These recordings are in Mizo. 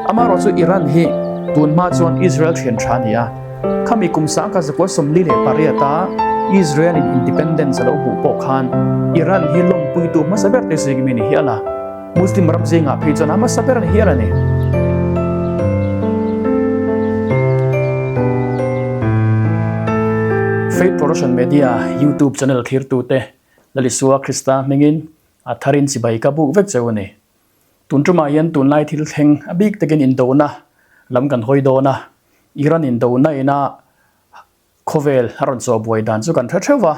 Amaherawhchu Iran hi tun hma chuan Israel thian tha a ni a, khami kum sangkhat zakua 48 a Israel in independence a lo hmuh pawh khan Iran hi lawmpuitu hmasa ber te zing mi ni hial a, Muslim ram zingah phei chuan a hmasa ber a ni hial a ni. Faith Production Media YouTube channel thlirtute Lalisua Krista hmingin a tharin chibai ka buk vek cheu a ni. Tun tumah hian tunlai thil thleng a bik takin indona lam kan hawi dawn a, Iran indona ina khawvel a rawn chawh buai dan chu kan hre theuh va,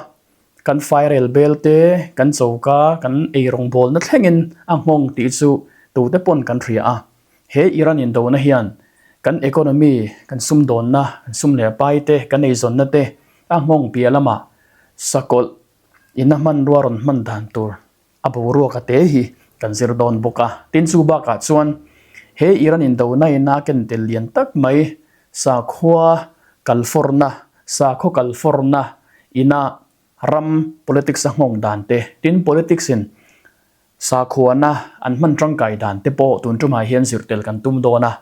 kan fairel bel te, kan choka, kan eirawngbawlna thlengin a nghawng tih chu tute pawn kan hria a. He Iran indona hian kan economy, kan sumdawnna, kan sum leh pai te, kan eizawnna te a nghawng piah lamah sakawlh ina hmanrua rawn hman dan tur A boruak a te hi kan zir dawn bawk a. Tin chu bakah chuan he Iran indona in a ken tel lian tak mai sakhua kalfawrna, sakhaw kalfawrna ina ram politics a nghawng dan te, tin politics in sakhuana an hman tangkai dan te pawh tun tumah hian zir tel kan tum dawn a.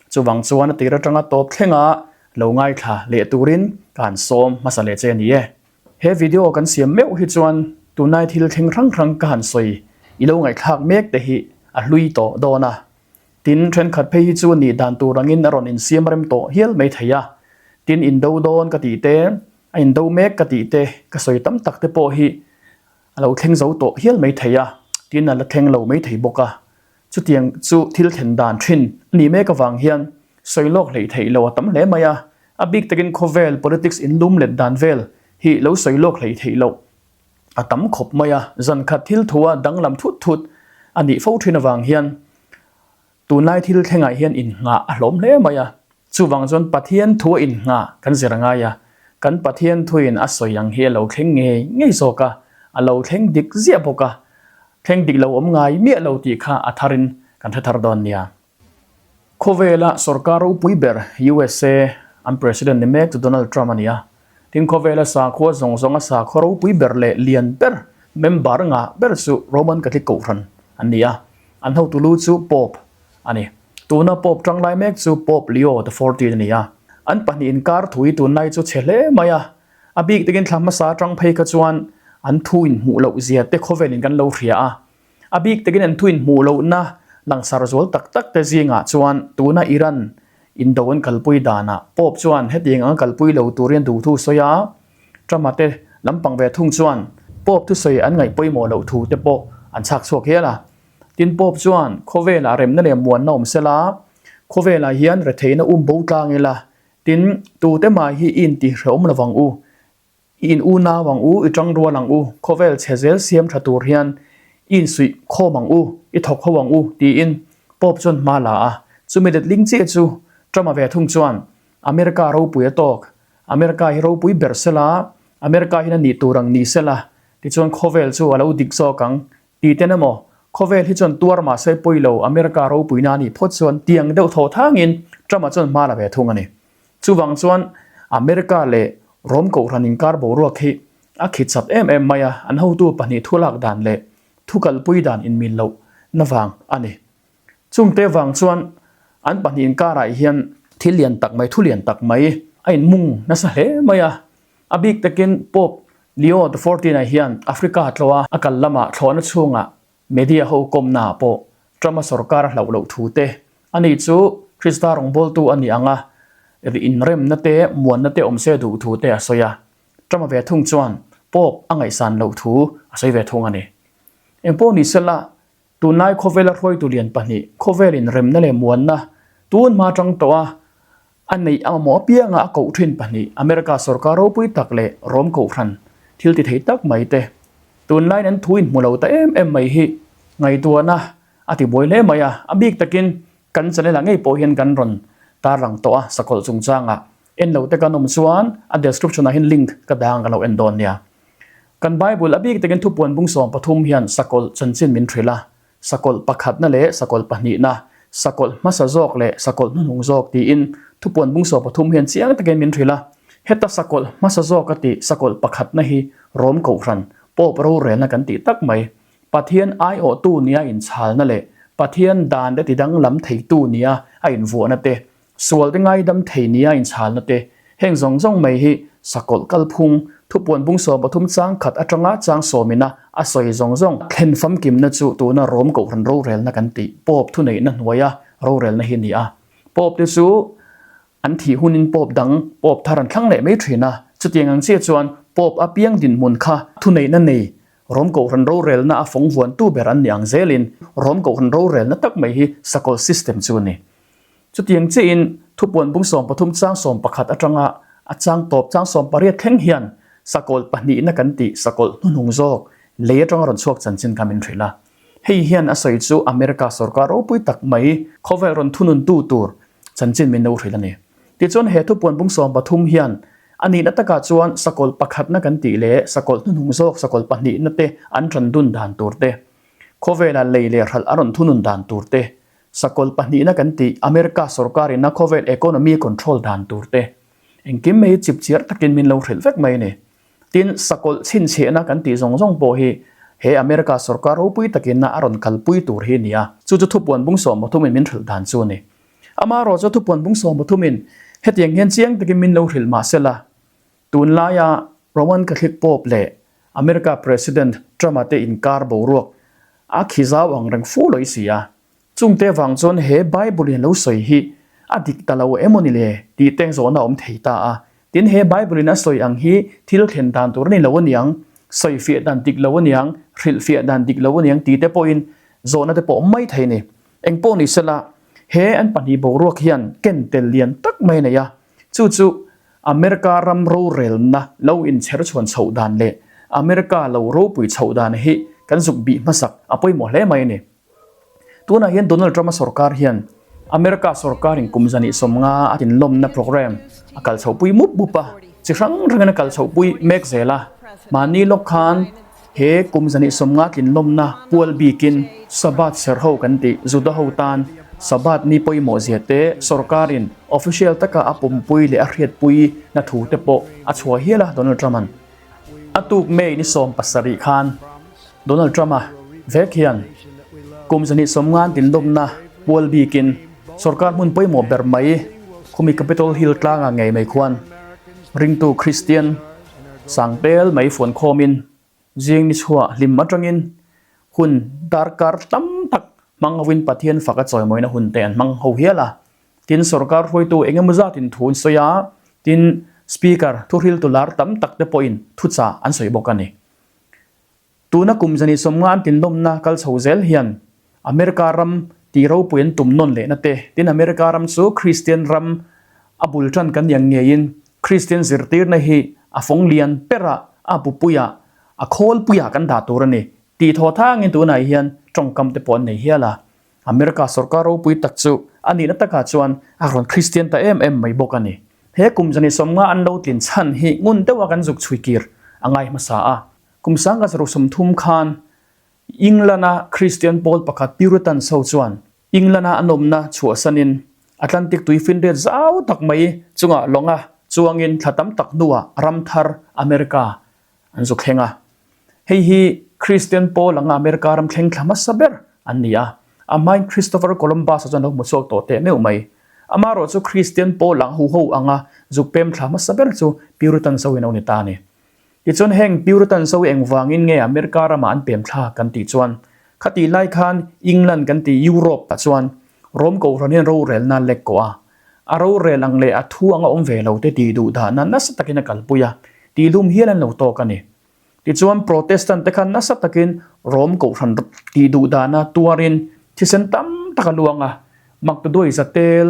Chuvang chuan a tir atanga tawp thlenga lo ngaithla leh turin ka han sawm hmasa leh che a ni e. He video kan siam meuh hi chuan tunlai thil thleng hrang hrang ka han sawi i lo ngaihthlak mek te hi a hlui tawh dawn a. Tin, thenkhat phei hi chu nih dan tur angin a rawn insiam rem tawh hial mai thei a. Tin, indo dawn ka tih te, a indo mek ka tih te, ka sawi tam tak te pawh hi a lo thleng zo tawh hial mai thei a, tin a la thleng lo mai thei bawk a. Chutiang chu thil thlen dan thin a nih mek avang hian sawi lawk hleih theih lo a tam hle mai a, a bik takin khawvel politics inlum let dan vel hi lo sawi lawk hleih theih loh a tam khawp mai a, zan khat thil thua danglam thut thut a nih fo thin avang hian tunlai thil thlengah hian innghah a hlawm hle mai a. Chuvang chuan Pathian thu a innghah kan zir a ngai a, kan Pathian thuin a sawi ang hi a lo thleng ngei ngei zawk a, a lo thleng dik ziah bawk a, thleng dik lo awm ngai miah lo tih kha a tharin kan hre thar dawn nia. Khawvela sorkar ropui ber USA an President ni mek chu Donald Trump a ni a, tin khawvela sakhua zawng zawnga sakhua ropui ber leh lian ber member ngah ber chu Roman Catholic Kohhran an ni a, an hotu lu chu Pope a ni. Tuna Pope tanglai mek chu Pope Leo the Fourteen a ni a. An pahnih inkar thu hi tunlai chu chhe hle mai a. A bik takin thla hmasa atang phei kha chuan an thu inhmuh loh zia te khawvelin kan lo hria a. A bik takin an thu inhmuh lohna langsar zual tak tak te zingah chuan tuna Iran indo an kalpui danah Pope chuan hetiang anga kalpui lo turin a duhthu sawi a. Trump-a te lampang ve thung chuan Pope thusawi an ngaih pawimawh loh thu te pawh an chhak chhuak hial a. Tin Pope chuan, Khawvelah remna leh muanna awm sela, khawvelah hian retheihna um bo tlang ila, tin, tute mah hi i intihhrehawm lo vang u, i in unau ang u, i tangrual ang u, khawvel chhe zel siam tha tur hian i insuih khawm ang u, i thawk ho ang u, tiin Pope chuan hma la a. Chumi letling chiah chu Trump-a ve thung chuan, America ropui a tawk, America hi ropui ber sela, America hian a nih tur ang ni sela, tichuan khawvel chu a lo dik zawk ang, Ti ten emaw, khawvel hi chuan tuar mah se pawi lo, America ropuina a nih phawt chuan tiang deuh thaw thangin Trump-a chuan hma la ve thung a ni. Chuvang chuan America leh Rome kohhran inkar boruak hi a khit chak em em mai a, an hotu pahnih thu lak dan leh thu kalpui dan inmil loh na vang a ni. Chungte vang chuan an pahnih inkarah hian thil lian tak mai, thu lian tak mai a inmung nasa hle mai a. A bik takin Pope Leo the Fourteen-a hian Africa tlawha a kal lamah thlawhna chhungah media ho kawmnaah pawh Trump-a sorkar a hlauh loh thu te, ani chu Krista rawngbawltu a nih anga inremna te, muanna te awm se duh thu te a sawi a. Trump-a ve thung chuan Pope a ngaihsan loh thu a sawi ve thung a ni. Engpawh ni sela, Tunlai khawvela hruaitu lian pahnih, khawvel inremna leh muanna tun hma tang tawh a, a neih a mamawh apianga a koh thin pahnih, America sorkar ropui tak leh Rom kohhran thil ti thei tak mai te, tunlaiin an thu inhmu lo ta em em mai hi ngaihtuahna a ti buai hle mai a, a bik takin kan channel ah ngei pawh hian kan rawn tarlang tawh a, sakawlh chungchangah en lo te kan awm chuan a description ah hian link ka dang ka lo en dawn nia. Kan Bible a bik takin thupuan bung 13 hian sakawlh chanchin min hrilh a, sakawlh pakhatna leh sakawlh pahnihna, sakawlh hmasa zawk leh sakawlh hnuhnung zawk tiin thupuan bung 13 hian chiang takin min hrilh a. Heta sakawlh hmasa zawk a tih sakawlh pakhatna hi Rom Kohhran, Pope rorelna kan tih tak mai, Pathian aiawhtu nia inchhalna leh Pathian dan te tidanglam theitu nia a invuahna te, sualte ngaidam thei nia inchhalna te, heng zawng zawng mai hi sakawlh kalphung, thupuan bung 13 chang khat atanga chang sawmina a sawi zawng zawng thlen famkimna chu tuna Rom Kohhran rorelna kan tih Pope thuneihna hnuaia rorelna hi a ni a. Pope te chu an thih hunin Pope dang, Pope thar an thlang leh mai thin a, chutiang ang chiah chuan Pope apiang dinhmun kha thuneihna nei Rom Kohhran rorelna a fawng vuantu ber an ni ang zelin Rom Kohhran rorelna tak mai hi sakawlh system chu a ni. Chutiang chiahin thupuan bung 13 chang 11 atanga a chang tawp chang 18 thleng hian sakawlh pahnihna kan tih sakawlh hnuhnung zawk lei atanga rawn chhuak chanchin kha min hrilh a. Hei hian a sawi chu America sorkar ropui tak mai khawvel rawn thununtu tur chanchin min lo hrilh a ni. Tichuan he thupuan bung 13 hian a nihna takah chuan sakawlh pakhatna kan tih leh sakawlh hnuhnung zawk sakawlh pahnihna te an tan dun dan tur te, khawvela lei leh hralh a rawn thunun dan tur te, sakawlh pahnihna kan tih America sorkarina khawvel economy control dan tur te, engkim mai chipchiar takin min lo hrilh vek mai a ni. Tin, sakawlh chhinchhiahna kan tih zawng zawng pawh hi he America sorkar ropui takin a rawn kalpui tur hi a ni a, chu chu thupuan bung 13 in min hrilh dan chu a ni. Amaherawh chu thupuan bung 13 in hetiang hian chiang takin min lo hrilh mah sela, tunlaia Roman Catholic Pope leh America President Trump-a te inkar boruak a khi zau ang reng fu lawih si a, Chungte vang chuan he Bible in lo sawi hi a dik ta lo emaw ni le tih te zawhna awm thei ta a. Tin, he Bible in a sawi ang hi thil thlen dan tur a ni lo aniang, sawi fiah dan dik lo aniang, hrilh fiah dan dik lo aniang tih te pawhin zawhna te pawh awm mai thei a ni. Eng pawh ni sela, he an pahnih boruak hian ken tel lian tak mai a nei a, chu chu America ram rorelna lo inchher chhuan chhoh dan leh America lo ropui chhoh dan hi kan zuk bih hmasak a pawimawh hle mai a ni. Tunah hian Donald Trump-a sorkar hian America sorkarin kum zan 50 a tinlawmna program a kal chhohpui mup mup a, chi hrang hrangin a kal chhohpui mek zel a. Mahni lawk khan he kum zan 50 tlinlawmna pual bikin Sabbath serh ho kan tih Juda ho tan Sabbath ni pawimawh zia te sorkarin official taka a pumpui leh a hriatpui na thu te pawh a chhuah hial a Donald Trump-a'n. A tuk May ni 17 khan Donald Trump-a vek hian kum 150 tindawmna pual bikin sorkar hmun pawimawh ber mai khumi Capitol Hill tlangah ngei mai khuan ringtu Kristian sangpel mai fuan khawmin zing ni chhuah hlim atangin hun darkar tam tak hmang hovin Pathian fak a chawimawina hun te an hmang ho hial a. Tin, sorkar hruaitu eng emaw zatin thu an sawi a, tin, Speaker thuhriltu lar tam tak te pawhin thuchah an sawi bawk a ni. Tuna kum 150 an tinlawmna kal chho zel hian America ram tih ropui an tum nawn lehna te, tin America ram chu Kristian ram a bul tan kan ni ang ngeiin Kristian zirtirna hi a fawng lian perah a bupuiah a khawlpuiah kan dah tur a ni tih thaw thangin tunah hian tawngkam te pawh an nei hial a. America sorkar ropui tak chu a nihna takah chuan a rawn Kristian ta em em mai bawk a ni. He kum 150 an lo tlin chhan hi ngun deuha kan zuk chhui kir a ngai hmasa a. Kum 1930 khan England-a Kristian pawl pakhat Puritans ho chuan England-a an awmna chhuahsanin Atlantic tuifinriat zau tak mai chungah lawnga chuangin thla tam tak hnuah ram thar America an zu thleng a. Hei hi Kristian pawl anga America ram thleng thla hmasa ber an ni a. A hmain Christopher Columbus-a chuan lo hmu chhuak tawh teh meuh mai. Amaherawh chu Kristian pawl ang huho anga zuk pem thla hmasa ber chu Puritans ho in a lo ni ta a ni. Tichuan heng Puritans ho engvangin nge America ramah an pem thla kan tih chuan khatih lai khan England kan tih Europe ah chuan Rome Kohhran hian rorelna a lek kawh a. A rorel ang leh a thu anga awm ve lo te tih duh dahna nasa takin a kalpui a, tihlum hial an lo tawk a ni. Tichuan Protestant te khan nasa takin Rome Kohhran tih duh dahna tuarin thisen tam tak a luang a, Maktaduai Zatel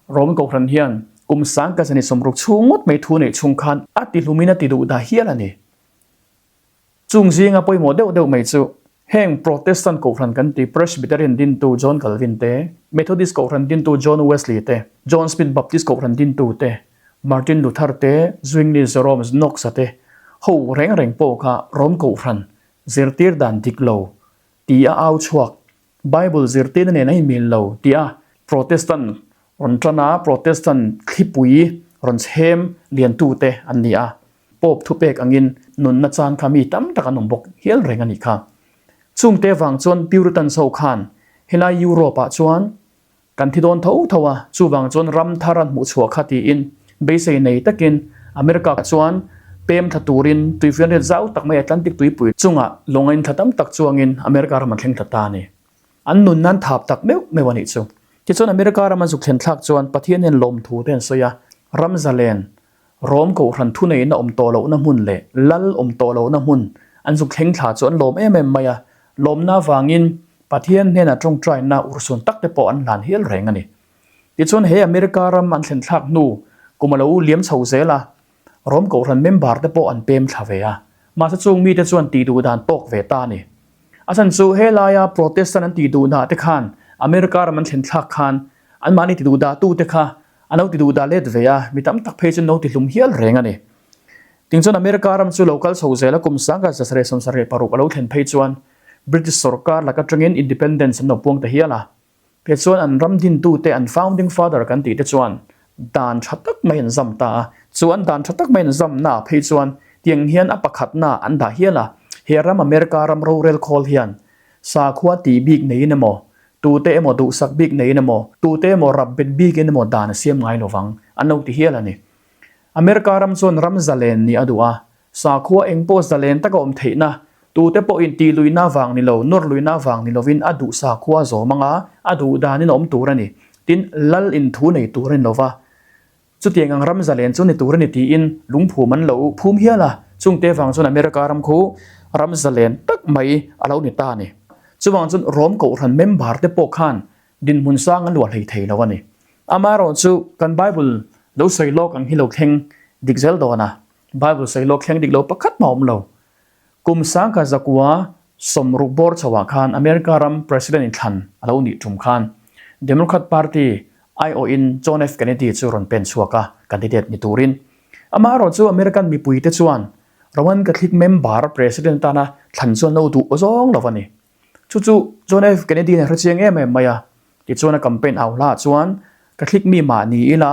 Rome Kohhran hian kum 1960 chhung ngawt mai thu neih chhung khan a tihlumin a ti duh dah hial a ni. Chung zinga pawimawh deuh deuh mai chu heng Protestant Kohhran kan ti Presbyterian dintu John Calvin te, Methodist Kohhran dintu John Wesley te, John Smith Baptist Kohhran dintu te, Martin Luther te, Zwingli Jerome Knox-a te ho reng reng pawh kha Rom Kohhran zirtir dan dik lo ti a au chhuak Bible zirtirna nen a inmil lo tih a Protestant rawn tan a, Protestant thlipui rawn chhem liantute an ni a. Pope thupek angin nunna chan kha mi tam tak an awm bawk hial reng a nih kha. Chungte vang chuan Puritans ho khan helai Europe ah chuan. Kan thi dawn tho tho a, chuvang chuan ram thar an hmuh chhuah kha tiin beisei nei takin America chuan pem thla turin tuifianriat zau tak mai Atlantic tuipui chungah lawng a inthla tam tak chuangin America ram an thleng thla ta a ni. An nun nan thap tak meuh meuh a nih chu. Tichuan America ram an zuk thlen thlak chuan Pathian hian lawmthu te an sawi a, ram zalen Rom kohhran thuneihna awm tawh lohna hmun leh lal awm tawh lohna hmun an zuk thleng thla chu an lawm em em mai a, lawmna avangin Pathian hnena tawngtaina urhsun tak te pawh an hlan hial reng a ni. Tichuan he America ram an thlen thlak hnu kum a lo liam chho zel a, Rom kohhran member te pawh an pem thla ve a, mahse chung mite chuan tih duh dan tawk ve ta a ni. A chhan chu helaia Protestant an tih duh dah te khan America ram an thlen thlak khan anmahni ti duh dah tute kha A lo ti duh dah let ve a, mi tam tak phei chu no ti hlum hial reng a ni. Ting chuan America ram chu lo kal chho zel a, kum sangkhat 1976 a lo thlen phei chuan British sorkar lak atangin independence an lo puang ta hial a. Phe chuan an ram dintute, an founding father kan tih te chuan dan tha tak mai an zam ta a. Chu an dan tha tak mai an zamna ah phei chuan tiang hian a pakhatna an dah hial a, he ram America ram rorel khawl hian Sakhua tih bik neiin emaw, tute emaw duhsak bik neiin emaw, tute emaw rap bet bikin emaw dan a siam ngai lovang, an lo ti hial a ni. America ram chuan ram zalen nih a duh a, sakhua eng pawh zalen taka awm theihna, tute pawhin tih luihna vang ni lo, nawr luihna vang ni lovin a duh sakhua zawm anga a duh danin a awm tur a ni. Tin, lal in thu nei tur a ni lova, Chutiang ang ram zalen chu ni tur a ni tiin lungphum an lo phum hial a, chungte vang chuan America ram khu ram zalen tak mai a lo ni ta a ni. Chuvang chuan Rom kohhran member te pawh khan dinhmun sang an luah hlei thei lo a ni. Amaherawh chu kan Bible lo sawi lawk ang hi lo thleng dik zel dawn a, Bible sawi lawk thleng dik lo pakhat mah a awm lo. Kum sangkhat zakua 60 bawr chhoah khan America ram President inthlan a lo nih tum khan Democrat Party aiawhin John F. Kennedy chu rawn pen chhuak a, candidate ni turin. Amaherawh chu American mipuite chuan Roman Catholic member President atana thlan chu an lo duh zawng lo a ni. Chu chu John F. Kennedy in a hrechiang em em mai a, tichuan a campaign au hlaah chuan Catholic mi mah ni ila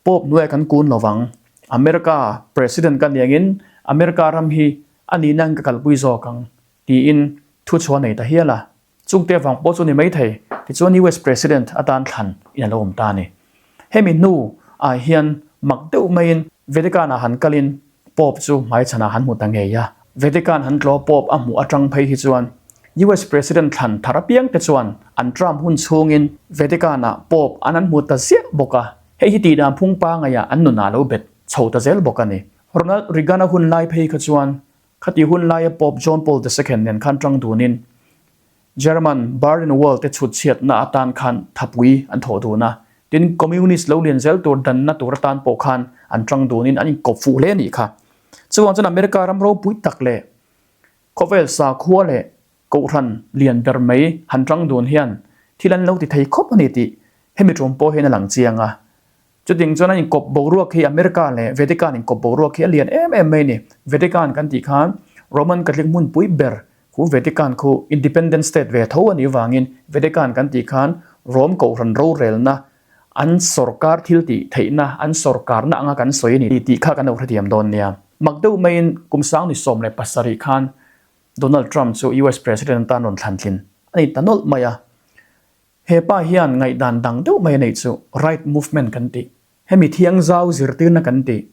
Pope hnuaiah kan kun lo vang. America President ka niangin America ram hi a nihna ang ka kalpui zawk ang, tiin thu chhuah nei ta hial a. Chungte vang pawh chu ni maithei, tichuan US President atan thlan in a lo awm ta a ni. Hemi hnu ah hian mak deuh maiin Vatican ah han kalin Pope chu hmaichhanah han hmu ta ngei a. Vatican han tlaw Pope a hmuh atang phei hi chuan US President thlan thar apiang te chuan an term hun chhungin Vatican ah Pope an an hmu ta ziah bawk a. Hei hi tihdan phung pangaiah an nunah lo bet chho ta zel bawk a ni. Ronald Reagan-a hun lai phei kha chuan khati hun laia Pope John Paul the Second nen khan tang dunin German Berlin Wall te chhut chhiatna atan khan thapui an thawh dun a, tin Communist lo lian zel tur danna tur atan pawh khan an tang dunin an inkawp fuh hle a nih kha. Chuvang chuan America ram ropui tak leh khawvel sakhua leh kohhran lian ber mai han tang dun hian thil an lo ti thei khawp a ni tih hemi tum pawh hian a lang chiang a. Chuting chuan an inkawp boruak hi America leh Vatican inkawp boruak hi a lian em em mai a ni. Vatican kan tih khan Roman Catholic hmunpui ber khu Vatican khu independent state ve tho a nih vangin Vatican kan tih khan Rome kohhran rorelna an sorkar thil tih theihna an sorkarna anga kan sawi a ni tih kha kan lo hrethiam dawn nia. Mak deuh maiin kum sang ni 17 khan Donald Trump chu US President atan rawn thlantlin a ni ta nawlh mai a. He pa hian ngaihdan dang deuh mai a neih chu right movement kan tih. Hemi thiang zau zirtirna kan tih,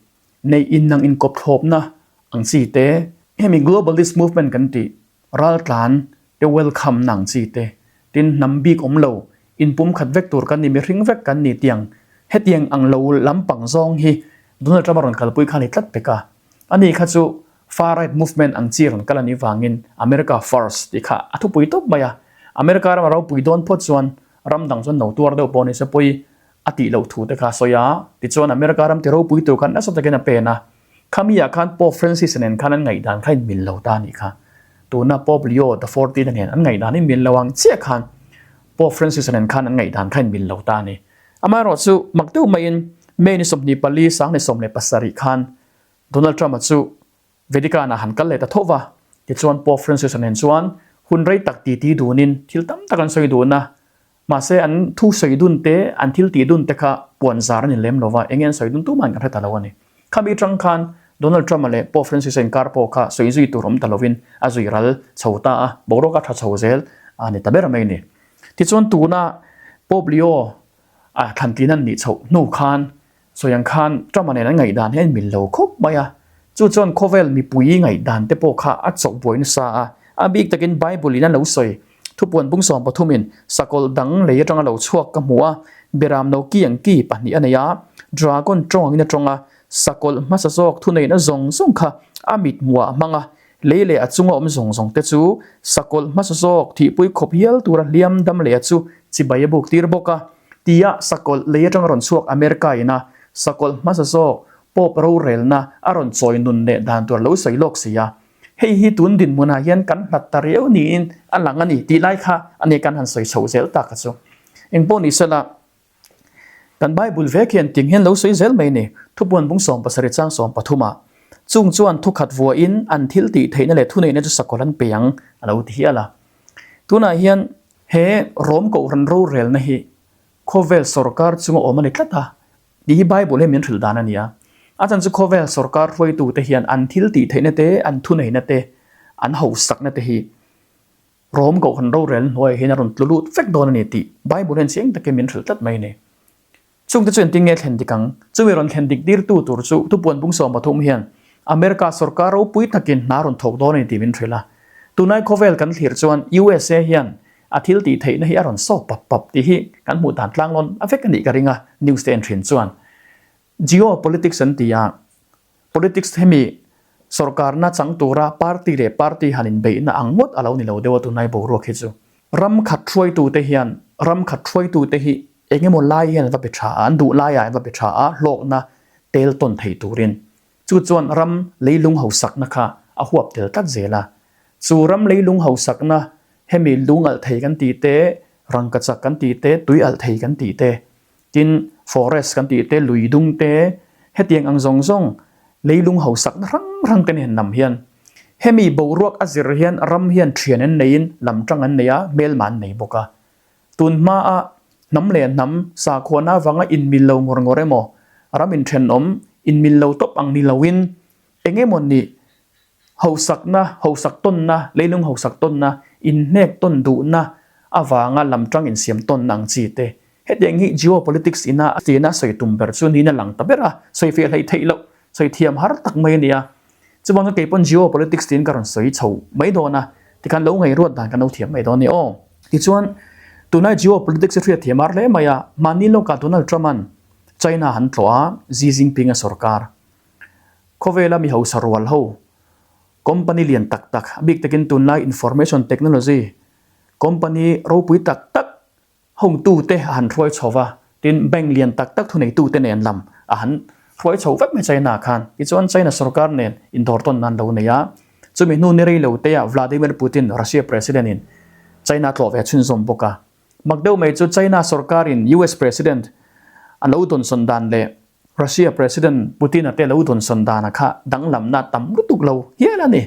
neih innang inkawp thlawpna ang chi te, hemi globalist movement kan tih, raltlan te welcome na ang chi te, tin hnam bik awm lo, inpumkhat vek tur kan ni, mihring vek kan ni tiang hetiang ang lo lampang zawng hi Donald Trump a rawn kalpui kha a ni tlat pek a. Ani kha chu far right movement ang chi rawn kal a nih vangin America first tih kha a thupui tawp mai a. America rama ropui dawn phawt chuan ram dang chuan lo tuar deuh pawh ni se pawi a tih loh thu te kha a sawi a. Tichuan America ram ti ropui tur khan nasa takin a pen a. Khami ah khan Pope Francis nen khan an ngaihdan kha inmil lo ta a nih kha. Tuna Pope Leo the Fourteenth nen an ngaihdan inmil lo ang chiah khan Pope Francis nen khan an ngaihdan kha inmil lo ta a ni. Amaherawh chu mak deuh maiin May ni 24 sang ni 17 khan Donald Trump-a chu Vatican-ah han kal leh ta tho va, tichuan Pope Francis-a nen chuan hun rei tak titi dunin thil tam tak an sawi dun a, mahse an thu sawi dun te, an thil tih dun te kha puan zar a ni lem lo va, enge an sawi dun tumah in kan hre ta lo a ni. Khami atang khan Donald Trump-a leh Pope Francis-a inkar pawh kha sawi zui tur awm ta lovin a zui ral chho ta a, boruak a tha chho zel a ni ta ber mai a ni. Tichuan tuna. Pope Leo a thlantlin an nih chhoh hnu khan sawi ang khan Trump-a nen an ngaihdan hi a inmil lo khawp mai a. Chu chuan khawvel mipui ngaihdan te pawh kha a chawk buai nasa a. A bik takin Bible in a lo sawi thupuan bung 13 in sakawlh dang lei atanga lo chhuak ka hmu a, beram no ki ang ki pahnih a nei a, dragon tawng angin a tawng a, sakawlh hmasa zawk thuneihna zawng zawng kha a mit hmuhah a hmang a, Lei leh a chunga awm zawng zawng te chu sakawlh hmasa zawk thihpui khawp hial tura hliam dam leh a chu chibai a buk tir bawk a, tia sakawlh lei atanga rawn chhuak America ina sakawlh hmasa zawk Pope rorelna a rawn chawi nun leh dan tur a lo sawi lawk si a. Hei hi tun dinhmunah hian kan hlat ta riau niin a lang a ni tih lai kha a ni kan han sawi chhoh zel tak a chu. Engpawh ni sela. Kan Bible vek hian ting hian lo sawi zel mai ni. Thupuan bung 70 chang 13 ah, Chung chuan thukhat vuahin an thil tih theihna leh thuneihna chu sakawlh an pe ang, a lo ti hial a. Tunah hian he Rom Kohhran rorelna hi khawvel sawrkar chunga awm a ni tlat a, tih hi Bible hian min hrilh dan a ni a. A chan chu khawvel sawrkar hruaitute hian an thil tih theihna te, an thuneihna te, an hausakna te hi Rom Kohhran rorel hnuaiah hian a rawn tlu lut vek dawn a ni tih Bible hian chiang takin min hrilh tlat mai a ni. Chungte chu engtin nge thlen dik ang? Chumi rawn thlen dik dirtu tur chu thupuan bung 13 hian America sawrkar ropui takin hna rawn thawk dawn a ni tih min hrilh a. Tunai khawvel kan thlir chuan USA hian a thil tih theihna hi a rawn sawp pap pap tih hi kan hmuh dan tlanglawn a vek a nih ka ring a, news te en thin chuan. Geopolitics an ti a, politics hemi sorkarna chang tura party leh party han inbeihna ang ngawt a lo ni lo deuh a tunlai boruak hi chu. Ram khat hruaitute hian ram khat hruaitute hi eng emaw lai hian an va be tha a, an duh laiah an va be tha a, hlawkna tel tawn thei turin. Chu chuan ram leilung hausakna kha a huap tel tlat zel a. Chu ram leilung hausakna hemi lung alh thei kan tih te, rangkachak kan tih te, tui alh thei kan tih te, Tin, forest kan tih te, lui dung te, hetiang ang zawng zawng leilung hausakna hrang hrang te nen lam hian hemi boruak a zir hian ram hian thian an neiin lam tang an nei a, hmelma an nei bawk a. Tun hmaa hnam leh hnam sakhuana avanga inmil lo ngawr ngawr emaw, ram inthenawm inmil lo tawp ang ni loin eng emaw nih Hausakna, hausak tawnna, leilung hausak tawnna, inhnek tawn duhna avanga lamtang insiam tawnna ang chi te. Hetiang hi geopolitics ina a tina sawi tum ber chu niin a lang ta ber a, sawi fiah hleih theih loh, sawi thiam har tak mai a ni a. Chuvang chuan kei pawn geopolitics tiin ka rawn sawi chho mai dawn a, tikhan lo ngaihruat dan kan lo thiam mai dawn a ni aw. Tichuan, tunlai geopolitics hi hriat thiam har hle mai a, mahni lawkah Donald Trump-a'n China han tlawh a, Xi Jinping-a sorkar Khawvela mi hausa rual ho, company lian tak tak, a bik takin tunlai information technology company ropui tak tak hawngtute a han hruai chho va, tin bank lian tak tak thuneitute nen lam a han hruai chho vek mai China khan. Tichuan China sorkar nen indawr tawn nan lo nei a, chumi hnu ni rei lo te ah Vladimir Putin Russia president in China tlawh ve chhunzawm bawk a. Mak deuh mai chu China sorkar in US president a lo dawnsawn dan leh Russia President Putin-a te lo dawnsawn dana kha danglamna tam lutuk lo hial a ni.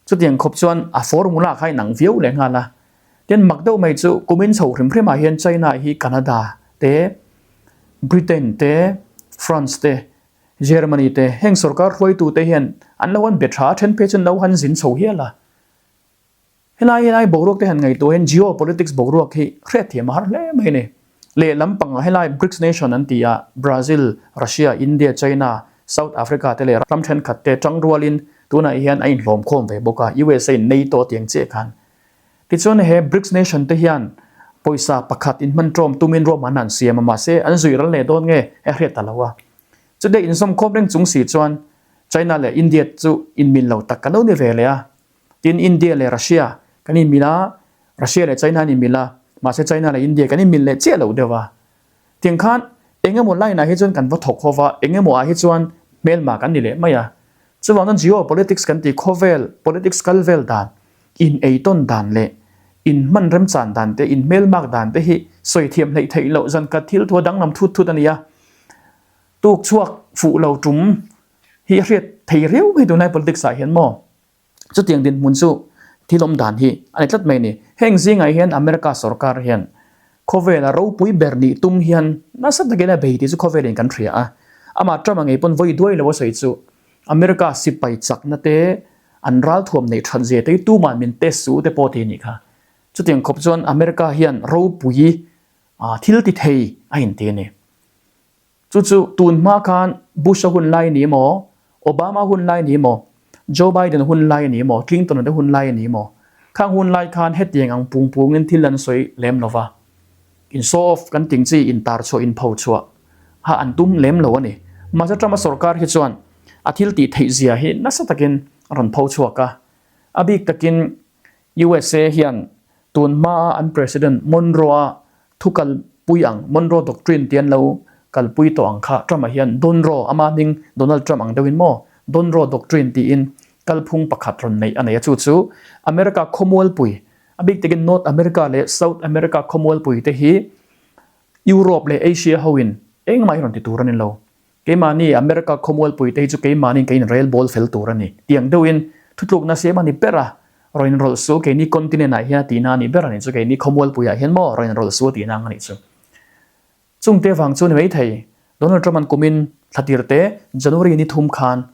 Chutiang khawp chuan a formula kha inang viau leh nghal a. Tin, mak deuh mai chu kumin chho hrim hrimah hian China hi Canada te, Britain te, France te, Germany te heng sorkar hruaitute hian an lo han be tha a, then phei chuan lo han zin chho hial a. Helai helai boruak te han ngaihtuah hian geopolitics boruak hi hriatthiam a har hle mai a ni. Lehlam pangah helai BRICS nation an ti a, Brazil, Russia, India, China, South Africa te leh ram thenkhat te tang rualin tunah hian a inhlawm khawm ve bawk a, USA in NATO tiang chiah khan. Tichuan he BRICS nation te hian pawisa pakhat inhman tawm tumin ruahmanna an siam a, mahse an zui ral leh dawn nge a hriat ta lo a. Chutia inzawm khawm reng chung si chuan China leh India chu inmil lo tak kan lo ni ve leh a. Tin, India leh Russia kan inmil a, Russia leh China an inmil a, mahse China leh India kan inmil leh chiah loh deuh a. Tiang khan eng emaw line ah hi chuan kan va thawk ho va, eng emaw ah hi chuan hmelma kan ni leh mai a. Chuvang chuan geopolitics kan tih khawvel politics kal vel dan, in eitawn dan leh in hman remchan dan te, in hmelmak dan te hi sawi thiam hleih theih loh zan khat thil thua danglam thut thut a ni a. Tuk chhuak fuh lo tum hi a hriat thei riau mai tunlai politics ah hian maw? Chutiang dinhmun chu thil awm dan hi a ni tlat mai a ni. Heng zingah hian America sorkar hian khawvela ropui ber nih tum hian nasa takin a bei tih chu khawvelin kan hria a. Amah Trump-a ngei pawn vawi duai lo a sawi chu America sipai chakna te, an ralthuam neih that zia te hi tuman min test suh te pawh ti a nih kha. Chutiang khawp chuan America hian ropui. Thil ti thei a inti a ni. Chu chu tun hma khan Bush-a hun lai a ni emaw, Obama hun lai a ni emaw, Joe Biden hun lai a ni emaw, Clinton-a te hun lai a ni emaw, khang hun lai khan hetiang ang pung pungin thil an sawi lem lo va. In show off kan ting chi intar chhuah inpho chhuah kha an tum lem lo a ni. Mahse Trump-a sorkar hi chuan a thil tih theih zia hi nasa takin a rawn pho chhuak a. A bik takin USA hian tun hmaa an President Monroe-a thu kalpui ang, Monroe Doctrine tih an lo kalpui tawh ang kha Trump-a hian Donroe, ama hming Donald Trump ang deuhin maw, Donroe Doctrine tiin kalphung pakhat rawn neih a nei a, chu chu America khawmualpui, a bik takin North America leh South America khawmualpui te hi Europe leh Asia hoin engmah hi rawn ti tur a ni lo. Keimahni America khawmualpui te hi chu keimahniin ka inrel bawl fel tur a ni. Tiang deuhin thutlukna siam a ni ber a, rawn inrawlh suh keini continent ah hian a tihna a ni ber a nih chu, keini khawmualpui ah hian maw rawn inrawlh suh a tihna ang a nih chu. Chungte vang chu ni maithei, Donald Trump an kumin thlatir te January ni thum khan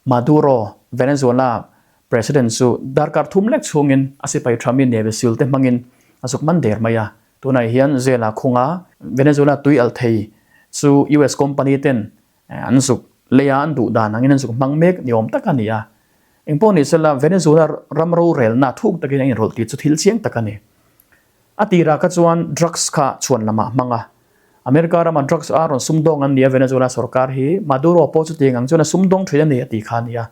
Maduro, Venezuela President chu darkar thum lek chhungin a sipai thami Navy Seal te hmangin a zuk man der mai a. Tunah hian jail ah khung a, Venezuela tui alh thei chu US company ten an zuk lei a, an duh dan angin an zuk hmang mek ni awm tak a ni a. Engpawh ni sela Venezuela ram rorelna thuk takin a inrawlh tih chu thil chiang tak a ni. A tirah kha chuan drugs kha chhuan lamah hmang a. America rama drugs a rawn sumdawng an ni a, Venezuela sorkar hi Maduro pawh chutiang ang chuan a sumdawng thin a ni a tih kha a ni a.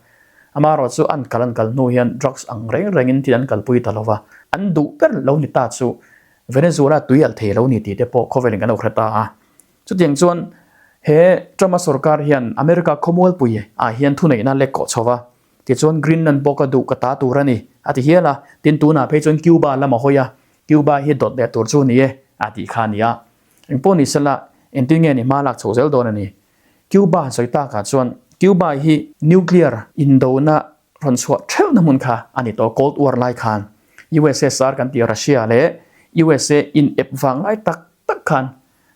Amaherawh chu an kal an kal hnu hian drugs ang reng rengin thil an kalpui ta lo va, an duh ber lo ni ta chu Venezuela tui alh thei lo ni tih te pawh khawvelin kan lo hre ta a. Chutiang chuan he Trump-a sorkar hian America khawmualpui ah hian thuneihna lek kawh chho va, Tichuan Greenland pawh ka duh ka ta tur a ni, a ti hial a. Tin, tunah phei chuan Cuba lam a hawi a, Cuba hi dawt leh tur chu ni e, a tih kha a ni a. Engpawh ni sela, engtin nge ni hma lak chho zel dawn a ni. Cuba han sawi takah chuan Cuba hi nuclear indona rawn chhuah ṭhelhna hmun kha a ni tawh, Cold War lai khan USSR kan tih Russia leh USA in ep vang lai tak tak khan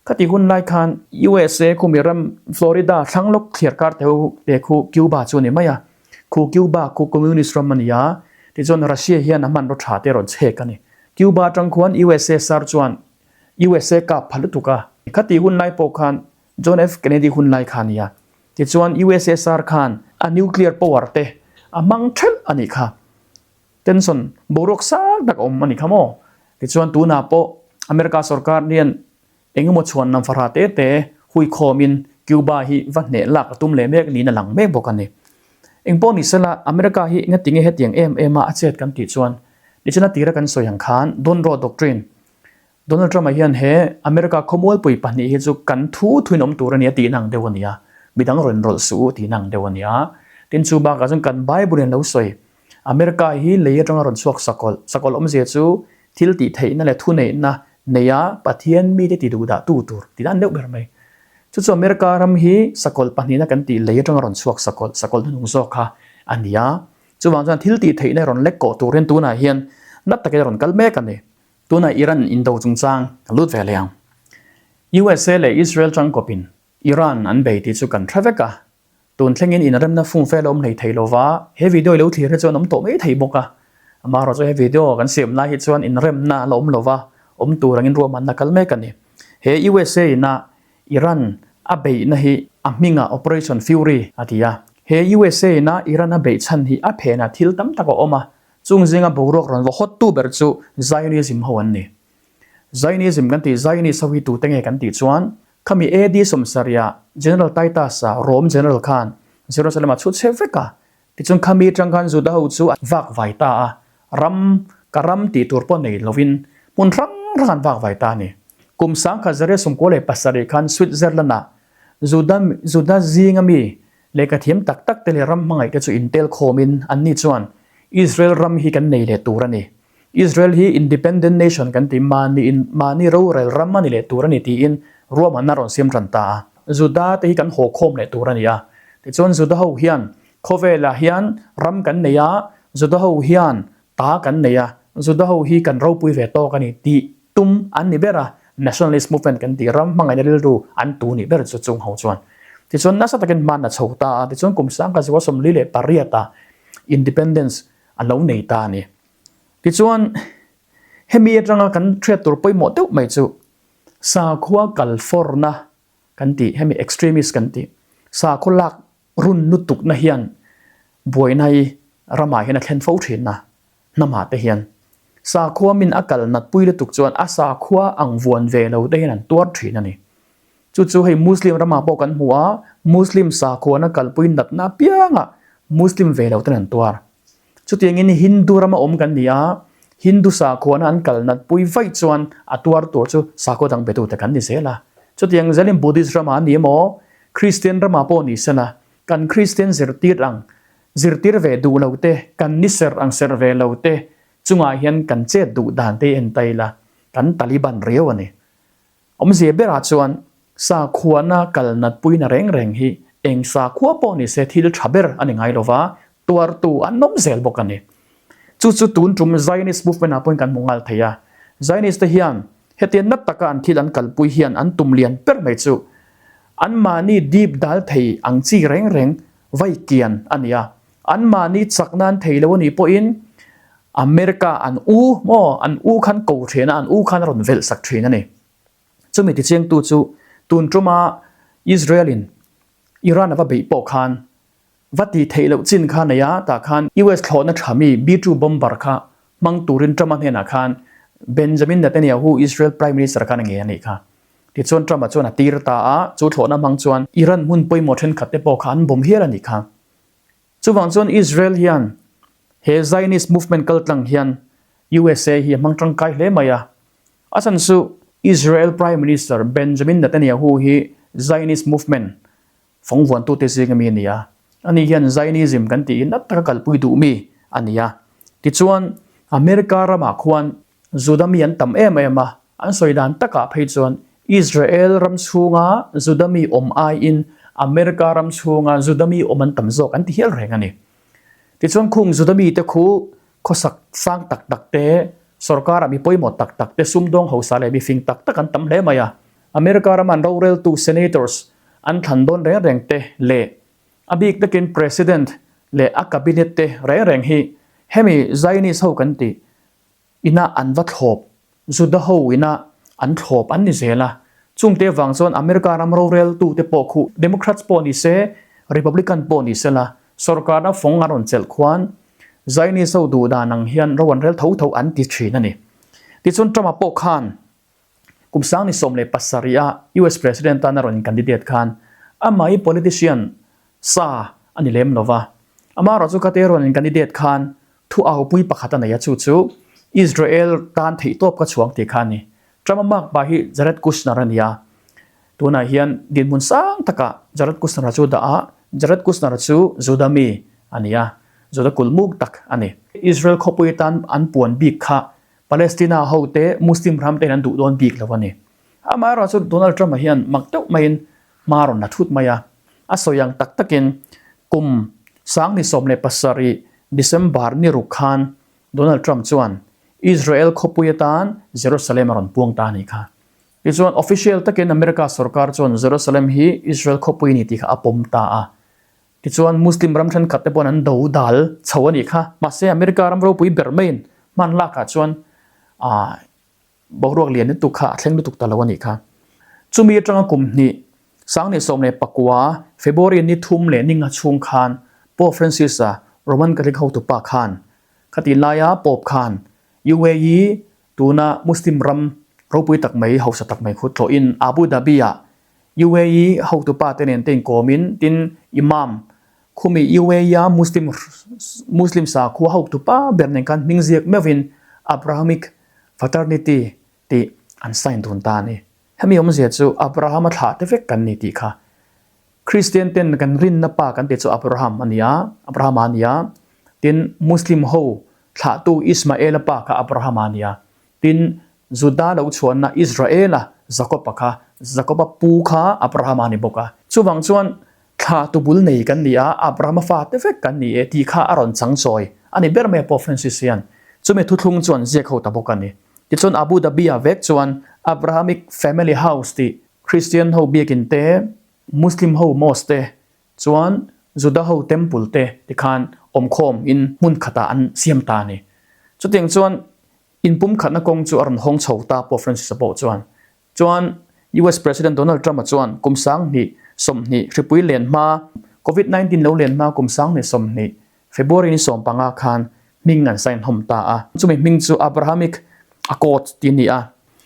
Khati hun lai khan USA khumi ram Florida thlang lawk thliar kar te ho te khu Cuba chu a ni mai a. Khu Cuba khu Communist ram a ni a, tichuan Russia hian a hmanraw tha te rawn chhek a ni. Cuba atang khuan USSR chuan USA kap pha lutuk a. Khati hun lai pawh khan John F Kennedy hun lai kha a ni a. Tichuan USSR khan a nuclear power te a hmang thelh a nih kha. Tension boruak sang tak a awm a ni kha maw? Tichuan tunah pawh America sorkar hian engemaw chhuan lam fahra te te huikhawmin Cuba hi va hneh lak a tum leh mek niin a lang mek bawk a ni. Engpawh ni sela America hi engatinge hetiang em em a a chet kan tih chuan nichina tira kan sawi ang khan Donroe Doctrine Donald Trump-a hian he America khawmualpui pahnih hi chu kan thu thuin awm tur a ni a tihna ang deuh a ni a, midang rawn rawlh suh u tihna ang deuh a ni a. Tin chu bakah chuan kan Bible in lo sawi, America hi lei atanga rawn chhuak sakawlh, sakawlh awmzia chu thil tih theihna leh thuneihna neia Pathian mite ti duh dah tu tur tih dan deuh ber mai. Chu chu America ram hi sakawlh pahnihna kan tih lei atanga rawn chhuak sakawlh, sakawlh hnunung zawk kha a ni a. Chuvang chuan thil tih theihna rawn lek kawh tur hian tunah hian nat takin a rawn kal mek a ni. Tunah Iran indo chungchang kan lut ve leh ang. USA leh Israel tangkawpin Iran an bei tih chu kan hre vek a, tun thlengin inremna fung fel a awm hlei thei lova, he video i lo thlir hi chuan awm tawh mai thei bawk a. Amaherawh chu he video kan siam lai hi chuan inremna a la awm lova, awm tur angin ruahmanna kal mek a ni. He USA ina Iran a beihna hi a hmingah Operation Fury a ti a. He USA ina Iran a beih chhan hi a phenah thil tam tak a awm a, Chung zinga boruak rawn va hawttu ber chu Zionism ho an ni. Zionism kan tih Zionist ho hi tute nge kan tih chuan khami AD sawmsarihah General Titus-a Rome General khan Jerusalem-a chhut chhe vek a, tichuan khami atang khan Juda ho chu an vak vai ta a, ram ka ram tih tur pawh nei lovin hmun hrang hrang an vak vai ta a ni. Kum sangkhat zariah 97 khan Switzerland-ah Juda Juda zinga mi Lehkha thiam tak tak te leh ram hmangaih te chu intel khawmin anni chuan Israel ram hi kan nei leh tur a ni. Israel hi independent nation kan ti, mahni in mahni rorel ram a ni leh tur a ni tiin ruahmanna rawn siam tan ta a. Juda te hi kan haw khawm leh tur a ni a. Tichuan Juda ho hian khawvelah hian ram kan nei a, Juda ho hian ta kan nei a, Juda ho hi kan ropui ve tawk a ni tih tum an ni ber a, nationalist movement kan tih ram hmangaihna rilru an tu nih ber chu chung ho chuan. Tichuan nasa takin hman a chho ta a, tichuan kum sangkhat zua 48 ah independence a lo nei ta a ni. Tichuan hemi atanga kan hriat tur pawimawh deuh mai chu. Sakhua kal fawrna kan tih, hemi extremist kan tih, sakhaw lak run lutukna hian buaina hi ramah hian a thlen fo thin a, hnamah te hian. Sakhua min a kal nat pui lutuk chuan a sakhua ang vuan ve lo te hian an tuar thin a ni. Chu chu hei Muslim ramah pawh kan hmu a, Muslim sakhuana kalpui natna apiangah Muslim ve lo ten an tuar. Chutiangin Hindu rama awm kan ni a, Hindu sakhuana an kal nat pui vaih chuan a tuar tur chu sakhua dang betute kan ni zel a. Chutiang zelin Buddhist ramah a ni emaw, Christian ramah pawh ni sela, kan Christian zirtir ang zirtir ve duh lo te, kan ni serh ang serh ve lo te chungah hian kan chet duh dan te en ta ila, kan Taliban riau a ni. Awmzia berah chuan sakhuana kal natpuina reng reng hi eng sakhua pawh ni se thil tha ber a ni ngai lo va, tuartu an awm zel bawk a ni. Chu chu tun tum Zionist movement ah pawhin kan hmu nghal thei a. Zionist te hian hetiang nat taka an thil an kalpui hian an tum lian ber mai chu anmahni dip dal thei ang chi reng reng vai kian a ni a. Anmahni chak nan thei lo a nih pawhin America an u maw an u khan ko thin a, an u khan a rawn velh sak thin a ni. Chumi tichiangtu chu tun tuma Israel in Iran a va beih pawh khan va tih theih loh chin kha nei a, tah khan US thlawhna tha mi B-2 bomber kha hmang turin Trump-a hnenah khan Benjamin Netanyahu Israel Prime Minister khan a ngei a nih kha. Tichuan Trump-a chuan a tir ta a, chu thlawhna hmang chuan Iran hmun pawimawh thenkhat te pawh kha an bomb hial a nih kha. Chuvang chuan Israel hian he Zionist movement kaltlang hian USA hi a hmang tangkai hle mai a. A chhan chu Israel Prime Minister Benjamin Netanyahu hi Zionist movement fawngvuantute zinga mi a ni a. Ani hian Zionism kan tiin nat taka kalpui duh mi a ni a. Tichuan America ramah khuan Juda mi an tam em em a, an sawi dan takah phei chuan Israel ram chhunga Juda mi awm aiin America ram chhunga Juda mi awm an tam zawk an ti hial reng a ni. Tichuan khung Juda mite khu khawsak sang tak tak te, sorkara mi pawimawh tak tak te, sumdawng hausa leh mifing tak tak an tam hle mai a. America rama an roreltu Senators an thlan dawn reng reng te leh a bik takin President leh a cabinet te reng reng hi hemi Zionist ho kan tih Ina an va thlawp, Juda ho ina an thlawp an ni zel a. Chungte vang chuan America ram roreltute pawh khu Democrats pawh ni se, Republican pawh ni sela, sorkarna fawng an rawn chelh khuan Zionist ho duh dan ang hian ro an rel tho tho an ti thin a ni. Tichuan Trump-a pawh khan kum 2017 a US President tan a rawn in-candidate khan amah hi politician sa a ni lem lo va. Amaherawhchu khate rawn in-candidate khan Thu aupui pakhat a nei a, chu chu Israel tan theihtawp ka chhuang tih kha a ni. Trump-a makpa hi Jared Kushner a ni a, tunah hian dinhmun sang takah Jared Kushner-a chu dah a, Jared Kushner-a chu Juda mi a ni a, Juda kulmuk tak a ni. Israel khawpui tan an puan bik kha Palestina hote Muslim ram tein an duh dawn bik lo a ni. Amaherawhchu Donald Trump-a hian mak deuh maiin hma rawn la thut mai a, a sawi ang tak takin kum 2017 December ni ruk khan Donald Trump chuan Israel khawpui atan Jerusalem a rawn puang ta a nih kha. Tichuan official takin America sorkar chuan Jerusalem hi Israel khawpui a ni tih kha a pawm ta a. Tichuan Muslim ram thenkhat te pawhin an do dal chho a nih kha. Mahse America ram ropui ber maiin hman lakah chuan aah Boruak lian lutuk kha a thleng lutuk ta lo a nih kha. Chumi atanga kum hnih, 2019, February ni thum leh ni nga chhung khan Pope Francis-a Roman Catholic hotupa khan khatih laia Pope khan UAE tuna Muslim ram ropui tak mai, hausa tak mai khu tlawhin Abu Dhabi-ah UAE hotupa te nen te inkawmin tin Imam khumi UAE-a Muslim Muslim sakhua hotupa ber nen khan hming ziak meuhin Abrahamic Fraternity tih an sign dun ta a ni. Hemi awmzia chu Abraham-a thlah te vek kan ni tih kha. Kristian ten kan rinna pa kan tih chu Abraham a ni a, Abrahama a ni a. Tin, Muslim ho thlahtu Ismael-a pa kha Abrahama a ni a. Tin, Juda lo chhuanna Israel-a Jakob-a kha, Jakob-a pu kha Abrahama a ni bawk a. Chuvang chuan Thla tubul nei kan ni a, Abrahama fate vek kan ni e tih kha a rawn chang chawi a ni ber mai a Pope Francis hian. Chumi thuthlung chuan ziak ho ta bawk a ni. Tichuan Abu Dhabi-ah vek chuan Abrahamic Family House tih Christian ho biakin te, Muslim ho mosque te, chuan Juda ho temple te tikhan awmkhawm in hmun khatah an siam ta a ni. Chutiang chuan inpumkhatna kawng chu a rawn hawng chho ta Pope Francis-a pawh chuan. Chuan US President Donald Trump-a chuan kum 2020 hripui len hma, Covid 19 lo len hma kum 2020 February ni 15 khan hming an sign hlawm ta a. Chumi hming chu Abrahamic Accords tih a ni a.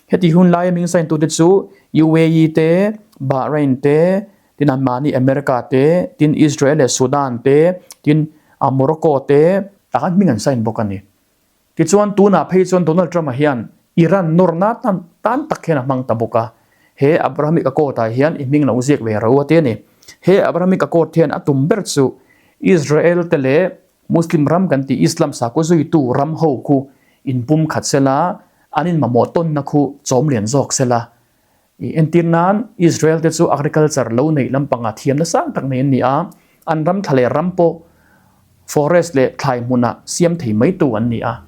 Heti hun laia hming sign tute chu UAE te, Bahrain te, tin anmahni America te, tin Israel leh Sudan te, tin Morocco te, tah khan hming an sign bawk a ni. Tichuan, tunah phei chuan Donald Trump-a hian Iran nawrna tan tan tak hian a hmang ta bawk a. He Abrahamic Accord-ah hian i hming lo ziak ve ro a ti a ni. He Abrahamic Accord hian a tum ber chu Israel te leh Muslim ram kan tih Islam sakhaw zuitu ram ho khu inpumkhat sela, an inmamawh tawnna khu chawm lian zawk sela. I entir nan, Israel te chu agriculture lo neih lampanga thiamna sang tak nei an ni a, an ram thla leh ram pawh forest leh thlai hmunah siam thei mai tu an ni a,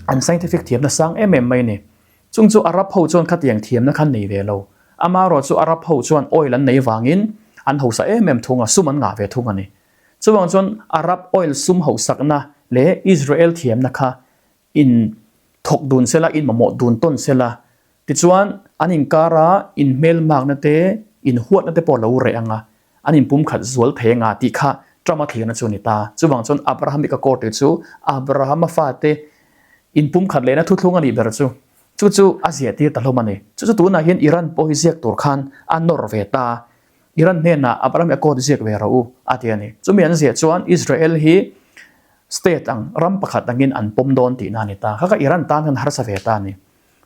an scientific thiamna sang em em mai a ni. Chung chu Arab ho chuan khatiang thiamna kha an nei ve lo. Amaherawh chu Arab ho chuan oil an nei vangin an hausa em em thung a, sum an ngah ve thung a ni. Chuvang chuan Arab oil sum hausakna leh Israel thiamna kha in thawk dun sela, in mamawh dun tawn sela, tichuan an inkara inhmelmakna te, inhuatna te pawh a lo reh ang a, an inpumkhat zual thei anga tih kha Trump-a thlirna chu a ni ta. Chuvang chuan Abrahamic Accord tih chu Abraham-a fate inpumkhat lehna thuthlung a nih ber chu. Chu chu a ziah tir ta hlawm a ni. Chu chu tunah hian Iran pawh hi ziak tur khan a nawr ve ta. Iran hnenah Abrahamic Accord ziak ve rawh u a ti a ni. Chumi an ziah chuan Israel hi State ang, ram pakhat angin an pawm dawn tihna a ni ta. Kha kha Iran tan khan harsa ve ta a ni.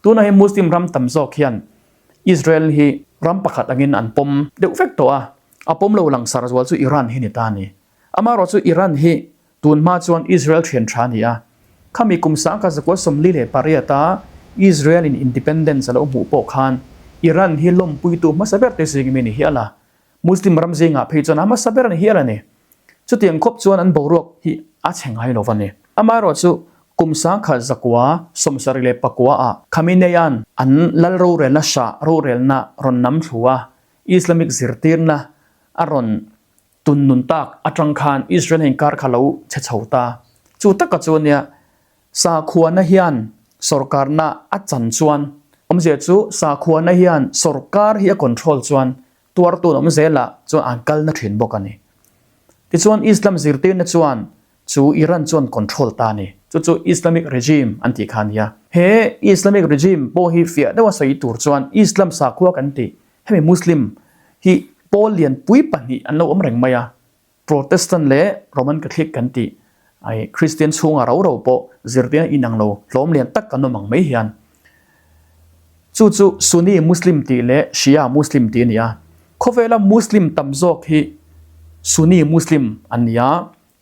Tunah hi Muslim ram tam zawk hian Israel hi ram pakhat angin an pawm deuh vek tawh a, a pawm lo langsar zual chu Iran hi ni ta a ni. Amaherawh chu Iran hi tun hma chuan Israel thian tha a ni a. Khami kum 1948 a Israel in independence a lo hmuh pawh khan Iran hi lawmpuitu hmasa ber te zingin mi ni hial a. Muslim ram zingah phei chuan a hmasa ber a ni hial a ni. Chutiang khawp chuan an boruak hi a chhe ngai lo va ni. Amaherawh chu kum 1974 ah Khamenei-a'n an lal rorelna Shah rorelna rawn nam thlu a, Islamic zirtirna a rawn tun nun tak atang khan Israel inkar kha lo chhe chho ta. Chu taka chu ania Sakhuana hian sorkarna a chan chuan awmzia chu sakhuana hian sorkar hi a control chuan tuartu an awm zelah chuan an kal na thin bawk a ni. Tichuan Islam zirtirna chuan chu Iran chuan control ta a ni. Chu chu Islamic regime an tih kha a nia. He Islamic regime pawh hi fiah deuha sawi tur chuan Islam sakhua kan tih hemi Muslim hi pawl lianpui pahnih an lo awm reng mai a. Protestant leh Roman Catholic kan tih ai Kristian chhunga ro ro pawh zirtirna inang lo hlawm lian tak kan awm ang mai hian chu chu Sunni Muslim tih leh Shia Muslim tih a ni a. Khawvela Muslim tam zawk hi Sunni Muslim an ni a,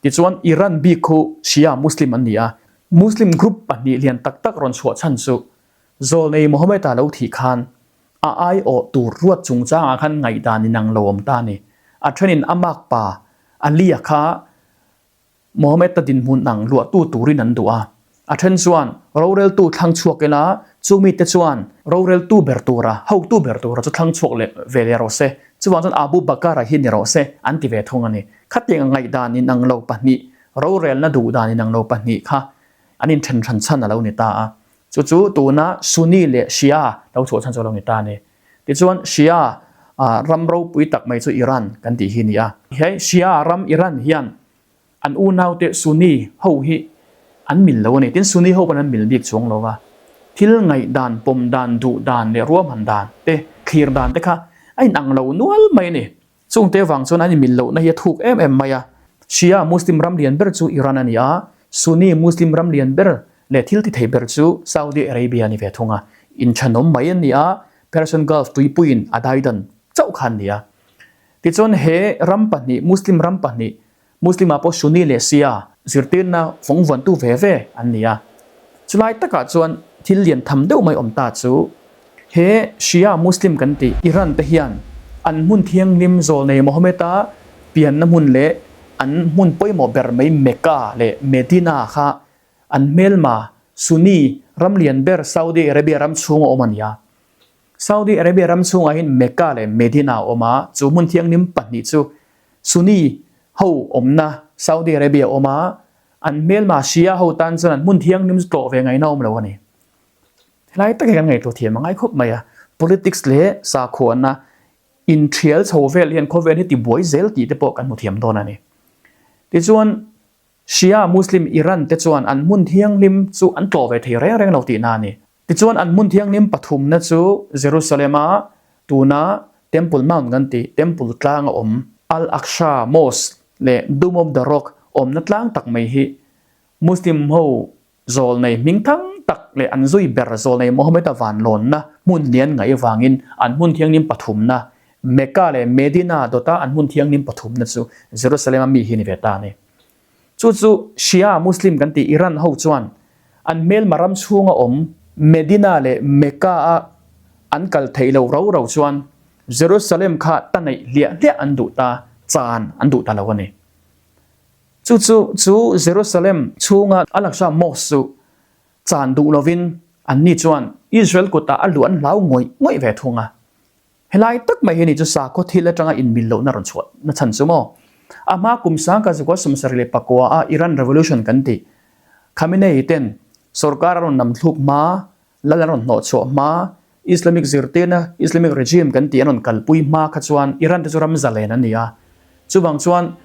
tichuan Iran bik khu Shia Muslim an ni a. Muslim group pahnih lian tak tak rawn chhuah chhan chu Zawlnei Mohammed-a lo thih khan a aiawh tur ruat chungchangah khan ngaihdan inang lo awm ta a ni. A thenin a makpa Ali-a kha Mohammed-a dinhmun ang luahtu turin an duh a. A then chuan roreltu thlang chhuak ila chu mite chuan roreltu ber tura, hotu ber tura chu thlang chhuak leh ve leh rawh se, chuvang chuan Abu Bakr-a hi ni rawh se an ti ve thung a ni. Khatiang ngaihdan inang lo pahnih, rorelna duhdan inang lo pahnih kha an inthen hran chhan a lo ni ta a. Chu chu tuna Sunni leh Shia lo chhuah chhan chu a lo ni ta a ni. Tichuan Shia ram ropui tak mai chu Iran kan tih hi a ni a. He Shia ram Iran hian an unaute Sunni ho hi an mil lo a ni. Tin Sunni ho pawn an mil bik chuang lo va. Thil ngaihdan, pawm dan, duh dan leh ruahman dan te, thlir dan te kha a inang lo nual mai a ni. Chungte vang chuan an inmil lohna hi a thuk em em mai a. Shia Muslim ram lian ber chu Iran a ni a, Sunni Muslim ram lian ber leh thil ti thei ber chu Saudi Arabia a ni ve thung a. Inthanawm mai an ni a, Persian Gulf tuipuiin a daidan chauh kha an ni a. Tichuan he ram pahnih, Muslim ram pahnih, Muslim-ah pawh Sunni leh Shia zirtirna fawng vuantu ve ve an ni a. Chulai takah chuan thil lian tham deuh mai awm ta chu he Shia Muslim kan tih Iran te hian an hmun thianghlim zawlnei Mohammed-a pianna hmun leh an hmun pawimawh ber mai Mecca leh Medina kha an hmelma Sunni ram lian ber Saudi Arabia ram chhunga awm a ni a. Saudi Arabia ram chhungah hian Mecca leh Medina a awm a, chu hmun thianghlim pahnih chu Sunni ho awmna Saudi Arabia a awm a, an hmelma Shia ho tan chuan an hmun thianghlim chu tlawh ve ngaihna a awm lo a ni. Helai tak hi kan ngaihtuah thiam a ngai khawp mai a. Politics leh sakhuana inthial chho vel hian khawvel hi tibuai zel tih te pawh kan hmu thiam dawn a ni. Tichuan, Shia Muslim Iran te chuan an hmun thianghlim chu an tlawh ve thei reng reng lo tihna a ni. Tichuan an hmun thianghlim pathumna chu Jerusalem-a tuna Temple Mount kan tih, Temple tlang a awm, Al-Aqsa Mosque leh Dome of the Rock awmna tlang tak mai hi Muslim ho Zawlnei hming thang tak leh an zui ber Zawlnei Mohammed-a vanlawnna hmun lian ngaih avangin an hmun thianghlim pathumna, Mecca leh Medina dawta an hmun thianghlim pathumna chu Jerusalem-a mi hi ni ve ta a ni. Chu chu Shia Muslim kan tih Iran ho chuan an hmelma ram chhunga awm Medina leh Mecca-a an kal theih loh rau rau chuan Jerusalem kha ta neih hliah hliah an duh ta, chan an duh ta lo a ni. Chu chu chu Jerusalem chhunga Al-Aqsa Mosque chu chan duh lovin anni chuan Israel kutah a luh an hlau ngawih ngawih ve thung a. Helai tak mai hi ni chu sakhaw thil atanga inmil lohna rawn chhuah na chhan chu maw? A hma kum sangka zakua 79 a Iran Revolution kan tih Khamenei ten sorkar a rawn namthluk hma Lal an rawn hnawh chhuah hma, Islamic zirtirna, Islamic regime kan tih an rawn kalpui hma kha chuan Iran te chu ram zalen an ni a. Chuvang chuan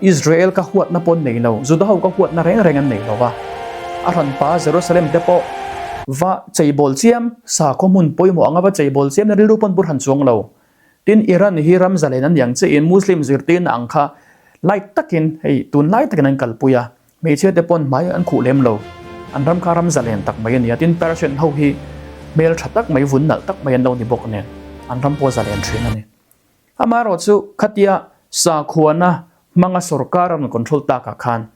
Israel ka huatna pawh an nei lo, Juda ho ka huatna reng reng an nei lo va. A hranpa Jerusalem te pawh va cheibawl chiam, sakhaw hmun pawimawh anga va cheibawl chiam na rilru pawn bur han chuang lo. Tin, Iran hi ram zalen an ni ang chiahin Muslim zirtirna ang kha light takin hei tunlai takin an kalpui a. Hmeichhia te pawn hmai an khuh lem lo. An ram kha ram zalen tak mai a ni a, tin Persian ho hi hmel tha tak mai, vun nalh tak mai an lo ni bawk nen an ram pawh zalen thin a ni. Amaherawh chu khatia sakhuana hmanga sorkar a rawn control takah khan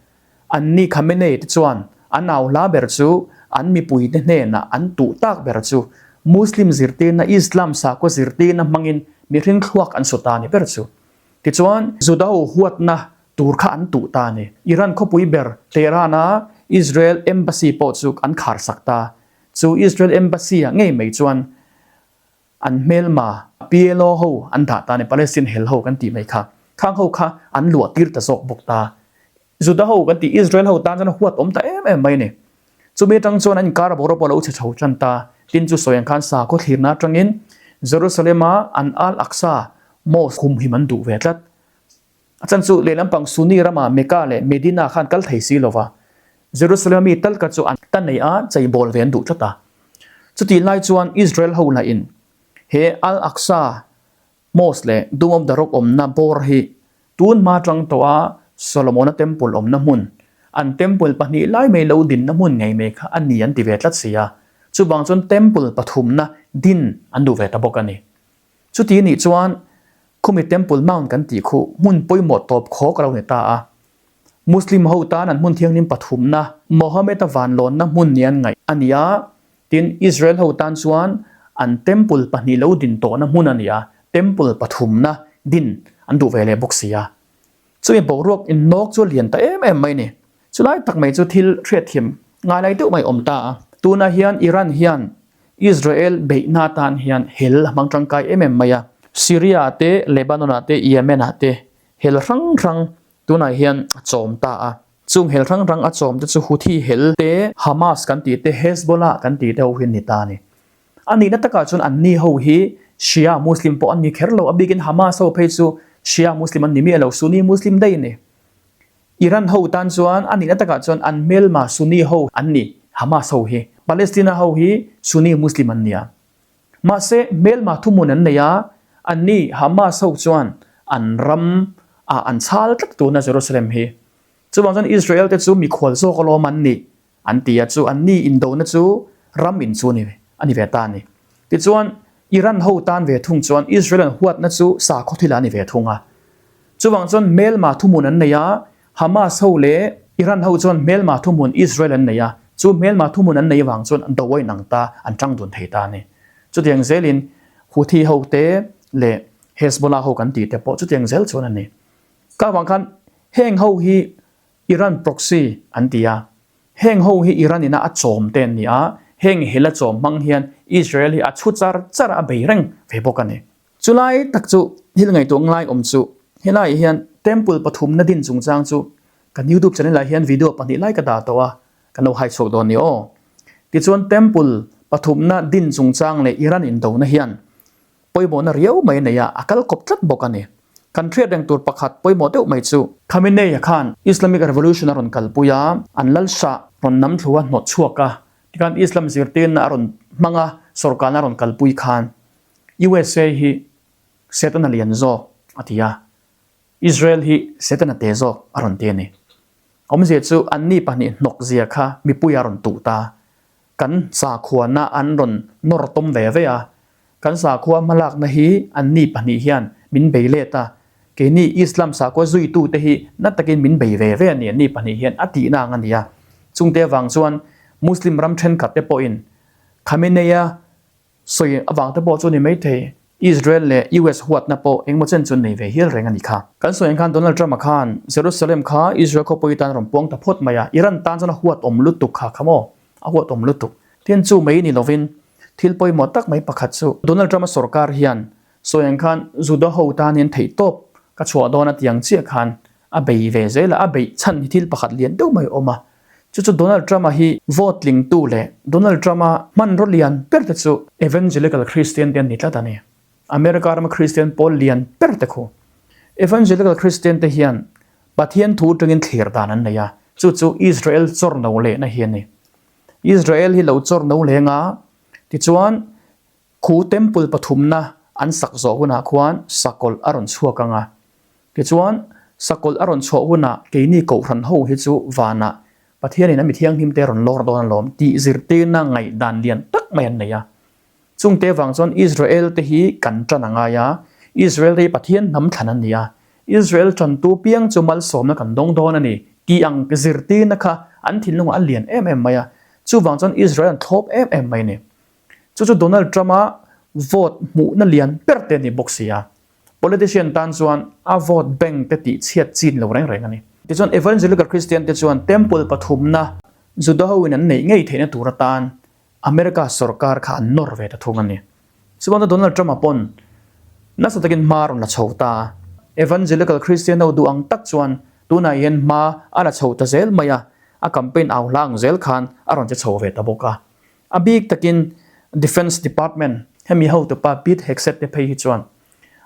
anni Khamenei te chuan an au hla ber chu an mipuite hnenah an tuh tak ber chu Muslim zirtirna, Islam sakhua zirtirna hmangin mihring thluak an su ta a ni ber chu. Tichuan, Juda ho huatna tur kha an tuh ta a ni. Iran khawpui ber Tehran-a Israel Embassy pawh chu an khar sak ta. Chu Israel Embassy-ah ngei mai chuan an hmelma PLO ho an dah ta a ni, Palestine hel ho kan tih mai kha. Khang ho kha an luah tir ta zawk bawk ta. Juda ho kan tih Israel ho tan chuan a huat awm ta em em mai a ni. Chumi atang chuan an inkar a boruak pawh a lo chhe chho tan ta. Tin chu sawi ang khan sakhaw thlirna atangin Jerusalem-a an Al-Aqsa Mosque humhim an duh ve tlat. A chan chu lehlam pang Sunni rama Mecca leh Medina khan kal thei si lova, Jerusalem-a mi tal kha chu an ta nei a, cheibawl ve an duh tlat a. Chutih lai chuan Israel ho lahin he Al-Aqsa Mosque leh Dome of the Rock awmna bawr hi tun hma tang tawha Solomona Temple awmna hmun, an temple pahnih lai mai lo dinna hmun ngei mai kha a ni an ti ve tlat si a. Chuvang chuan temple pathumna din an duh ve ta bawk a ni. Chuti nih chuan khumi Temple Mount kan tih khuh hmun pawimawh tawp khawk a lo ni ta a. Muslim ho tan an hmun thianghlim pathumna, Mohammed-a vanlawnna hmun ni an ngaih a ni a, tin Israel ho tan chuan an temple pahnih lo din tawhna hmun a ni a, temple pathumna din an duh ve leh bawk si a. Chumi boruak innawk chu a lian ta em em mai a ni. Chulai tak mai chu thil hriatthiam ngai lai deuh mai awm ta a. Tunah hian Iran hian Israel beihna atan hian hel a hmang tangkai em em mai a. Syria ah te, Lebanon ah te, Yemen ah te hel hrang hrang tunah hian a chawm ta a. Chung hel hrang hrang a chawm te chu Houthi hel te, Hamas kan tih te, Hezbollah kan tih te ho hi an ni ta a ni. A nihna takah chuan anni ho hi Shia Muslim pawh an ni kher lo, a bikin Hamas ho phei chu Shia Muslim an ni miah lo, Sunni Muslim daih a ni. Iran ho tan chuan a nihna takah chuan an hmelma Sunni ho an ni, Hamas ho hi. Palestina ho hi Sunni Muslim an nia. Mahse hmelma thuhmun an nei a, anni Hamas ho chuan an ram ah an chhal tlat tuna Jerusalem hi. Chuvang chuan Israel te chu mikhual zawk alawm an nih An ti a chu an ni indona chu ram in chu ni a ni ve ta a ni. Tichuan, Iran ho tan ve thung chuan Israel an huatna chu sakhaw thil a ni ve thung a. Chuvang chuan hmelma thuhmun an nei a, Hamas ho leh Iran ho chuan hmelma thuhmun Israel an nei a, chu hmelma thuhmun an nei avang chuan an do a inang ta, an tang dun thei ta a ni. Chutiang zelin Houthi ho te leh Hezbollah ho kan tih te pawh chutiang zel chuan a ni. Ka avang khan heng ho hi Iran proxy an ti a, heng ho hi Iran ina a chawm te an ni a, heng hel a chawm hmang hian Israel hi a chhu char char a bei reng ve bawk a ni. Chulai tak chu thil ngaihtuah ngai awm chu helaiah hian temple pathumna din chungchang chu kan youtube channel ah hian video pahnih lai ka dah tawh a, kan lo hai chhuak dawn ni aw. Tichuan temple. pathumna din chungchang leh Iran indona hian pawimawhna riau mai nei a, a kal kawp tlat bawk a ni. Kan hriat reng tur pakhat pawimawh deuh mai chu, Khamenei-a khan Islamic Revolution a rawn kalpui a, an lal Shah rawn nam thlu a hnawt chhuak a, tikhan Islam zirtirna a rawn hmang a, sawrkarna a rawn kalpui khan USA hi Setana lian zawk a ti a, Israel hi Setana te zawk a rawn ti a ni. Awmzia chu anni pahnih hnawk zia kha mipui a rawn tuh ta. Kan sakhuana an rawn nawr tawm ve ve a, kan sakhua hmalakna hi anni pahnih hian min bei let a, keini Islam sakhua zuitute hi na takin min bei ve ve a ni anni pahnih hian a tihna ang a ni a. Chungte avang chuan Muslim ram thenkhatte pawhin Khamenei-a Sawi avang te pawh chu ni maithei, Israel leh US huatna pawh engmaw chen chu nei ve hial reng a ni kha. Kan sawi ang khan Donald Trump-a khan Jerusalem kha Israel khawpui tan a rawn puang ta phawt mai a, Iran tan chuan a huat awm lutuk kha kha maw? A huat awm lutuk. Tin chu mai ni lovin thil pawimawh tak mai pakhat chu Donald Trump-a sorkar hian sawi ang khan Juda ho tanin theihtawp ka chhuah dawn a ti ang chiah khan A bei ve zel a, a beih chhan hi thil pakhat lian deuh mai a awm a. Chu chu Donald Trump-a hi vote tlingtu leh Donald Trump-a hmanraw lian ber te chu Evangelical Christian te an ni tlat a ni. America rama Christian pawl lian ber te khu. Evangelical Christian te hian Pathian thu atangin thlir dan an nei a, chu chu Israel chawr no lehna hi a ni. Israel hi lo chawr no leng a, tichuan Khu temple pathumna an sak zawh hunah khuan sakawlh a rawn chhuak ang a. Tichuan, sakawlh a rawn chhuah hunah keini kohhran ho hi chu vanah Pathianin a mi thianghlimte a rawn lawr dawn alawm tih zirtirna ngaihdan lian tak mai an nei a. Chungte vang chuan Israel te hi kan tan a ngai a, Israel te hi Pathian hnam thlan an ni a, Israel tantu piang chu malsawmna kan dawng dawn a ni tih ang zirtirna kha an thinlungah a lian em em mai a. Chuvang chuan Israel an thlawp em em mai a ni. Chu chu Donald Trump-a vote hmuhna lian ber te a ni bawk si a. Politician tan chuan a vote bank te tih chhiat chin lo reng reng a ni. Tichuan Evangelical Christian te chuan Temple pathumna Juda ho in an neih ngei theihna tur atan America sorkar kha an nawr ve ta thung a ni. Chuan Donald Trump-a pawn nasa takin hma a rawn la chho ta a. Evangelical Christian ho duh ang tak chuan tunah hian hma a la chho ta zel mai a, a campaign au hla ang zel khan a rawn che chho ve ta bawk a. A bik takin Defence Department hemi hotupa Pete Hegseth te phei hi chuan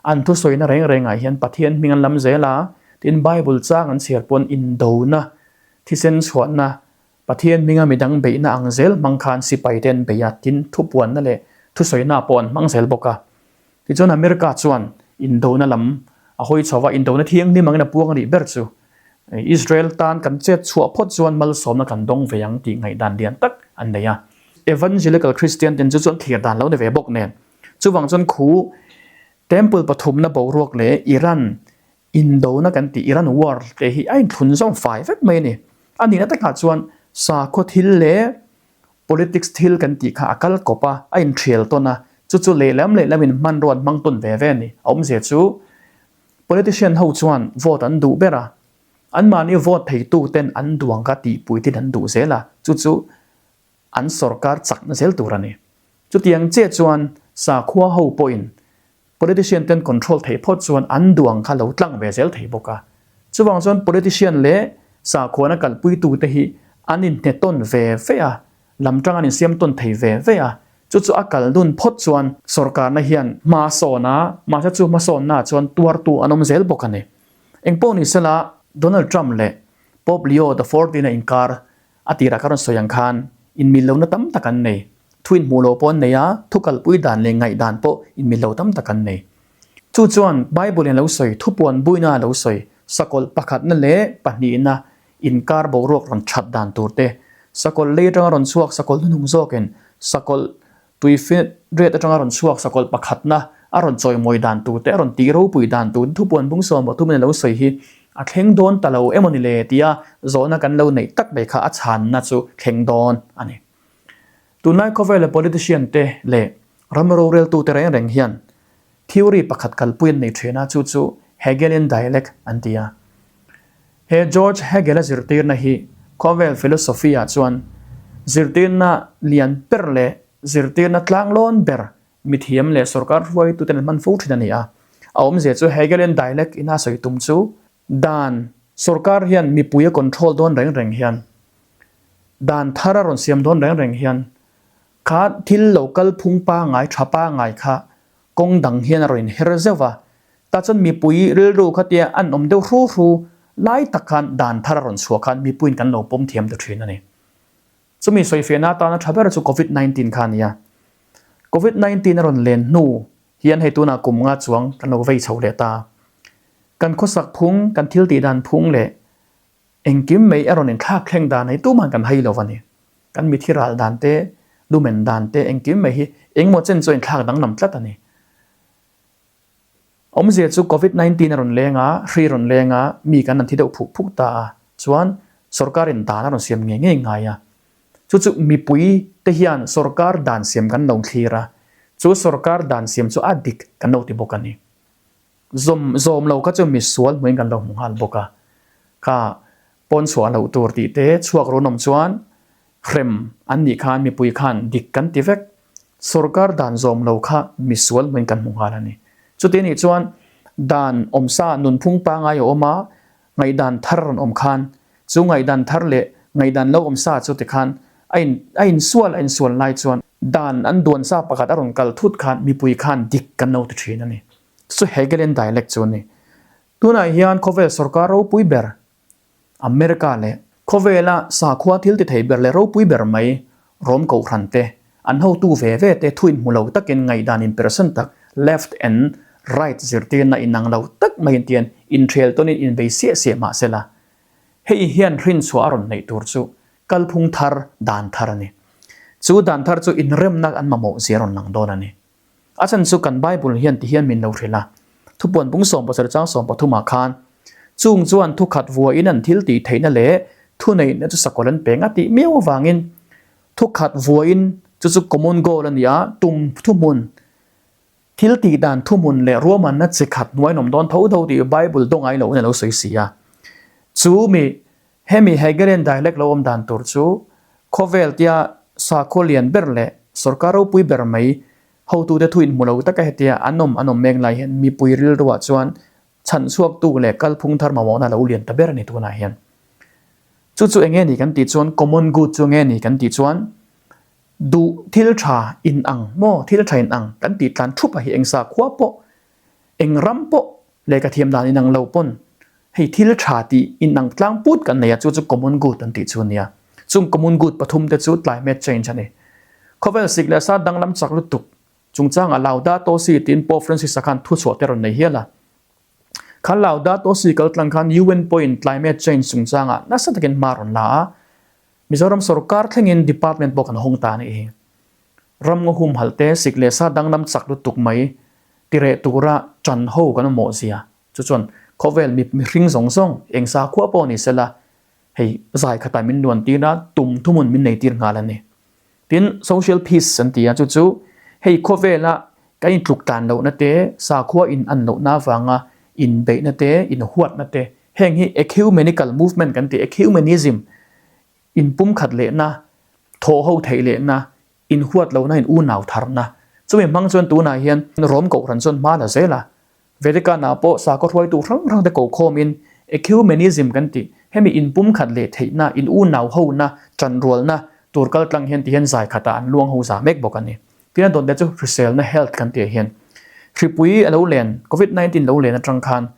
an thusawina reng rengah hian Pathian hming an lam zel a, tin Bible chang an chhiar pawn indona, thisen chhuahna, Pathian hminga midang beihna ang zel hmang khan sipai te an bei a, tin thupuanna leh thusawina pawh an hmang zel bawk a. Tichuan America chuan indona lam a hawi chho va, indona thianghlim angin a puang a nih ber chu. Israel tan kan chet chhuah phawt chuan malsawmna kan dawng ve ang tih ngaihdan lian tak an nei a. Evangelical Christian ten chu chu an thlir dan lo ni ve bawk nen. Chuvang chuan khu Temple pathumna boruak leh Iran indona kan tih Iran war te hi a inthlun zawng fai vek mai a ni. A nihna takah chuan sakhaw thil leh Politics thil kan tih kha a kal kawp a, a inthial tawn a, chu chu lehlam lehlamin hmanrua an hmang tawn ve ve a ni. A awmzia chu politician ho chuan vote an duh ber a, anmahni vote theitu ten an duh ang kha tihpuitin an duh zel a, chu chu an sorkar chakna zel tur a ni. Chutiang chiah chuan sakhua ho pawhin Politician ten control theih phawt chuan an duh ang kha lo tlang ve zel thei bawk a. Chuvang chuan politician leh sakhuana kalpuitute hi an inhne tawn ve ve a, lam tang an insiam tawn thei ve ve a. Chu chu a kal dun phawt chuan sorkarna hian hma a sawn a, mahse chu hmasawnna ah chuan tuartu an awm zel bawk a ni. Engpawh ni sela Donald Trump leh Pope Leo the Fourteen a inkar A tirah ka rawn sawi ang khan inmil lohna tam tak an nei. Thu inhmuh loh pawh an nei a, thu kalpui dan leh ngaih dan pawh inmil lo tam tak an nei. Chu chuan Bible in a lo sawi, thupuan buina a lo sawi, sakawlh pakhatna leh pahnihna inkar boruak rawn that dan tur te, sakawlh lei atanga rawn chhuak sakawlh hnuhnung zawkin sakawlh Tuifinriat atanga rawn chhuak sakawlh pakhatna a rawn chawimawi dan tur te, a rawn tih ropui dan tur thupuan bung sawm pathum in a lo sawi hi a thleng dawn ta lo emaw ni le tia zawhna kan lo neih tak mai kha a chhanna chu thleng dawn a ni. Tunlai khawvela politician te leh ram roreltute reng reng hian theory pakhat kalpui an nei thin a, chu chu Hegelian dialect an ti a. He George Hegel-a zirtirna hi khawvel philosophy-ah chuan zirtirna lian ber leh zirtirna tlanglawn ber mithiam leh sorkar hruaituten an hman fo thin a ni a. A awmzia chu Hegelian dialect ina sawi tum chu dan sorkar hian mipui a control dawn reng reng hian, dan thar a rawn siam dawn reng reng hian. Kha thil lo kal phung pangai tha pangai kha kawng dang hian a rawn inher zeuh va, tah chuan mipui rilru khatia an awm deuh hru hru lai tak khan dan thar a rawn chhuah khan mipuiin kan lo pawm thiam ta thin a ni. Chumi sawifiahna atana tha ber chu Covid 19 kha a ni a. Covid 19 a rawn len hnu hian hei tunah kum nga chuang kan lo vei chho leh ta. Kan khawsak phung, kan thil tih dan phung leh Engkim mai a rawn inthlak thleng dan hei tumah kan hai lo a ni. Kan mithi ral dan te, lumen dan te engkim mai hi engmaw chen chu a inthlak danglam tlat a ni. Awmzia chu Covid 19 a rawn leng a, hri rawn leng a, mi kan han thi deuh phuk phuk ta a, chuan sorkarin dan a rawn siam ngei ngei ngai a. Chu chu mipui te hian sorkar dan siam kan lo thlir a, chu sorkar dan siam chu a dik kan lo ti bawk a ni. Zawm zawm lo kha chu misual hmuin kan lo hmu nghal bawk a. Kha pawn chhuah loh tur tih te chhuak runawm chuan hrem an nih khan mipui khan dik kan ti vek. Sorkar dan zawm lo kha misual hmuin kan hmu nghal a ni. Chuti nih chuan dan awmsa nunphung pangai a awm a, ngaihdan thar rawn awm khan chu ngaihdan thar leh ngaihdan lo awmsa chu tikhan a in a insual a insual lai chuan dan an duansa pakhat a rawn kal thut khan mipui khan dik kan lo ti thin a ni. Chu Hegelian dialect chu a ni. Tunah hian khawvel sorkar ropui ber America leh khawvela sakhua thil ti thei ber leh ropui ber mai Rom Kohhran te, an hotu ve ve te thuin hmu lo takin ngaihdan inpersan tak left and right zirtirna inang lo tak maiin tian inthel tawnin inbei siah siah mah sela, hei hian hrinchhuah a rawn neih tur chu kalphung thar dan thar a ni. Chu dan thar chu inremna an mamawh zia rawn lang dawn a ni. A chhan chu kan Bible hian ti hian min lo hrilh a, thupuan bung 17 chang 13 ah khan, Chung chuan thukhat vuain an thil tih theihna leh thuneihna chu sakawlh an peng a tih miau avangin thukhat vuain chu chu common goal a ni a, tum thuhmun, thil tih dan thuhmun leh ruahmanna chi khat hnuaihnawm dawn tho tho tih Bible dawngai loin a lo sawi si a. Chu mi Hemi Hegelian dialect lo awm dan tur chu khawvel tia sakhaw lian ber leh sorkar ropui ber mai hotute thu inhmu lo taka hetia an awm an awm mek lai hian mipui rilruah chuan chhanchhuaktu leh kalphung thar mamawhna lo lian ta ber a ni tunah hian. Chu chu enge ni kan tih chuan common good chu enge ni kan tih chuan duh thil tha in ang maw thil tha in ang kan tih tlan thup a hi eng sakhua pawh eng ram pawh lehkha thiam dan inang lo pawn Hei thil tha tih inang tlang put kan nei a, chu chu common good an tih chu a nia. Chung common good pathum te chu climate change a ni. Khawvel sik leh sa danglam chak lutuk chungchangah Laudato Si tiin Pope Francis-a khan thuchhuah te rawn nei hial a. Kha Laudato Si kal tlang khan UN pawhin climate change chungchangah nasa takin hma rawn la a, Mizoram sorkar thlengin department pawh kan hawng ta a nih hi. Ram ngaw humhalh te sik leh sa danglam chak lutuk mai tireh tura ṭan ho kan mamawh zia. Chu chuan khawvel mi mihring zawng zawng eng sakhua pawh ni sela, hei zai khatah min luan tir a, tum thuhmun min nei tir nghal a ni. Tin, social peace an ti a, chu chu hei khawvela kan intluk tlan lohna te, sakhua in an lohna avanga inbeihna te, inhuatna te, heng hi ecumenical movement kan ti, ecumenism, inpumkhat lehna, thawhho theih lehna, Inhuat lohna in unau tharna. Chumi hmang chuan tunah hian Rom Kohhran chuan hma la zel a. Vatican ah pawh sakhaw hruaitu hrang hrang te ko khawmin Ecumenism kan tih, hemi inpumkhat leh theihna, in unau hona, tanrualna tur kal tlang hian ti hian zai khatah an luang ho za mek bawk a ni. Tin a dawt leh chu hriselna, health, kan tih ah hian hripui a lo len, Covid 19 lo len atang khan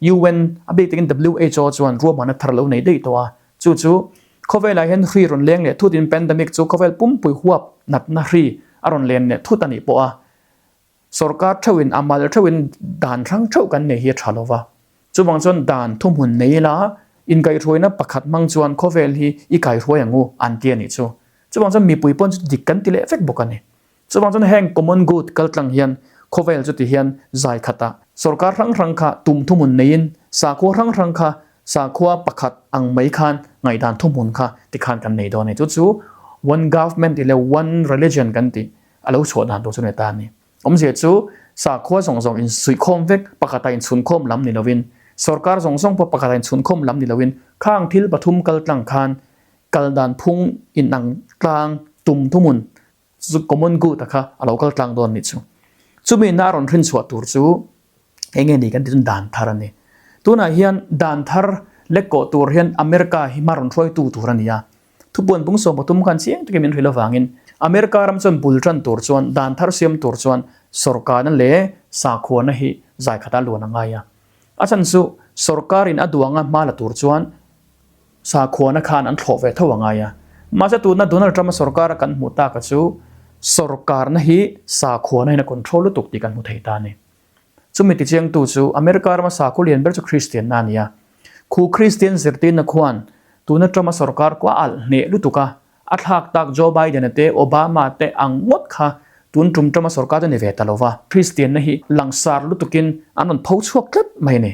UN, a bik takin WHO chuan ruahmanna thar lo nei daih tawh a, chu chu khawvelah hian hri rawn leng leh thut in pandemic chu khawvel pumpui huap natna hri a rawn len leh thut a nih pawh a, sorkar theuhin a mal theuhin dan hrang theuh kan nei hi a tha lo va. Chuvang chuan dan thuhmun nei ila inkaihhruaina pakhat hmang chuan khawvel hi i kaihruai ang u an ti a nih chu. Chuvang chuan mipui pawn chu dik kan ti leh vek bawk a ni. Chuvang chuan heng common good kal tlang hian khawvel chu ti hian zai khatah sorkar hrang hrang kha tum thuhmun neiin sakhua hrang hrang kha sakhua pakhat ang mai khan ngaihdan thuhmun kha ti khan kan nei dawn a ni. Chu chu one government tih leh one religion kan tih a lo chhuah dan tur chu ni ta a ni. Awmzia chu sakhua zawng zawng insuihkhawm vek pakhatah inchhunkhawm lam ni lovin sorkar zawng zawng pawh pakhatah inchhunkhawm lam ni lovin khang thil pathum kal tlang khan kal dan phung inang tlang tum thuhmun Chu common good a kha a lo kal tlang dawn nih chu. Chumi na a rawn hrin chhuah tur chu eng nge ni kan ti chuan dan thar a ni. Tunah hian dan thar lek kawh tur hian America hi hma rawn hruaitu tur a ni a. Thupuan bung 13 khan chiang takin min hrilh avangin America ram chuan bul tan tur chuan, dan thar siam tur chuan sawrkarna leh sakhuana hi zai khatah luan a ngai a. A chhan chu sawrkarin a duanga hma la tur chuan sakhuana khan an thlawh ve tho a ngai a. Mahse tuna Donald Trump-a sawrkara kan hmuh taka chu sawrkarna hi sakhuana hian a control lutuk tih kan hmu thei ta a ni. Chumi tichiangtu chu America rama sakhaw lian ber chu Kristianna a ni a. Khu Kristian zirtirna khuan tuna Trump-a sawrkar kua alh hneh lutuk a, a thlak tak Joe Biden-a te, Obama te ang ngawt kha tun tum Trump-a sawrkar chu ni ve ta lo va. Kristianna hi langsar lutukin an rawn pho chhuak tlat mai a ni.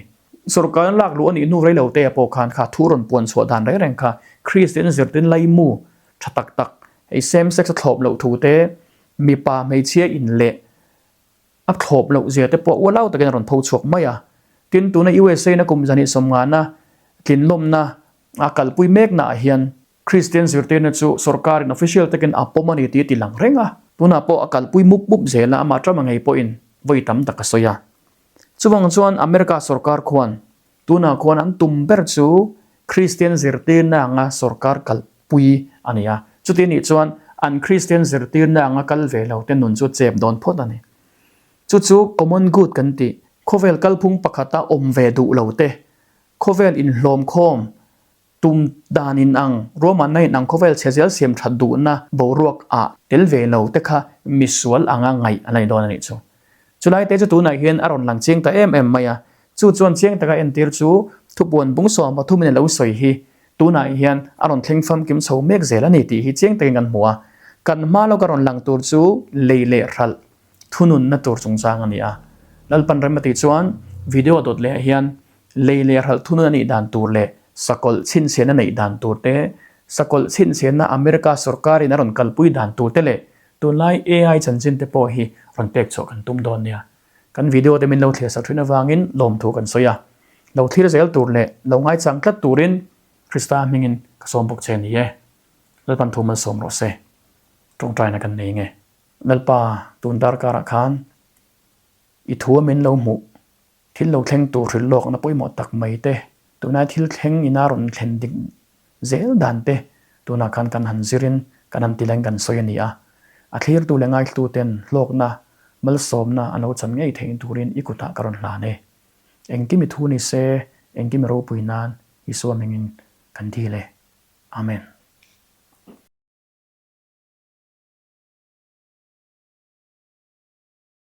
Sawrkarna lak luh a nih hnu rei lo te pawh khan kha thu rawn puan chhuah dan reng reng kha Kristian zirtir laimu tha tak tak, hei same sex a thlawp loh thu te, mipa hmeichhia in leh A thlawp loh zia te pawh ualau takin a rawn pho chhuak mai a. Tin, tuna USA na kum zahnih sawmngana tlinlawmna a kalpui mekna ah hian Kristian zirtirna chu sorkarin official takin a pawm a ni tih a ti lang reng a. Tunah pawh a kalpui mup mup zel a, amah Trump-a ngei pawhin vawi tam tak a sawi a. Chuvang chuan America sorkar khuan tunah khuan an tum ber chu Kristian zirtirna anga sorkar kalpui a ni a. Chuti nih chuan an Kristian zirtirna anga kal ve lo te nun chu chep dawn phawt a ni. Chu chu common good kan tih, khawvel kalphung pakhata awm ve duh lo te, khawvel inhlawmkhawm Tum dan in ang, ruahmanna in ang khawvel chhe zel siam that duhna boruak ah tel ve lo te kha misual anga ngaih a la ni dawn a nih chu. Chulai te chu tunah hian a rawn lang chiang ta em em mai a, chu chuan chiang taka entir chu thupuan bungsawm pathumin a lo sawi hi tunah hian a rawn thleng famkim chho mek zel a ni tih hi chiang takin kan hmu a. Kan hma lawka rawn lang tur chu lei leh hralh thununna tur chungchang a ni a. Lalpan rem a tih chuan video dawt leh ah hian Lei leh hralh thunun a nih dan tur leh sakawlh chhinchhiahna neih dan tur te, sakawlh chhinchhiahna America sawrkarin a rawn kalpui dan tur te leh tunlai AI chanchin te pawh hi rawn pek chhuah kan tum dawn nia. Kan video te min lo thlir sak thin avangin lawmthu kan sawi a. Lo thlir zel tur leh lo ngaichang tlat turin Krista hmingin ka sawm bawk che ni e. Lalpan thu malsawm rawh se. Tawngtaina kan nei nge. Lalpa tun darkarah khan i thu a min lo hmuh Thil lo thleng tur hrilh lawkna pawimawh tak mai te, tunai thil thleng ina rawn thlen dik zel dan te tunah khan kan han zirin kan han tileng kan sawi a ni a. A thlirtu leh ngaithlu ten hlawkna, malsawmna an lo chan ngei theih turin i kutah ka rawn hlan e. Engkim i thu ni se, engkim i ropui nan Isua hmingin kan dil e. Amen.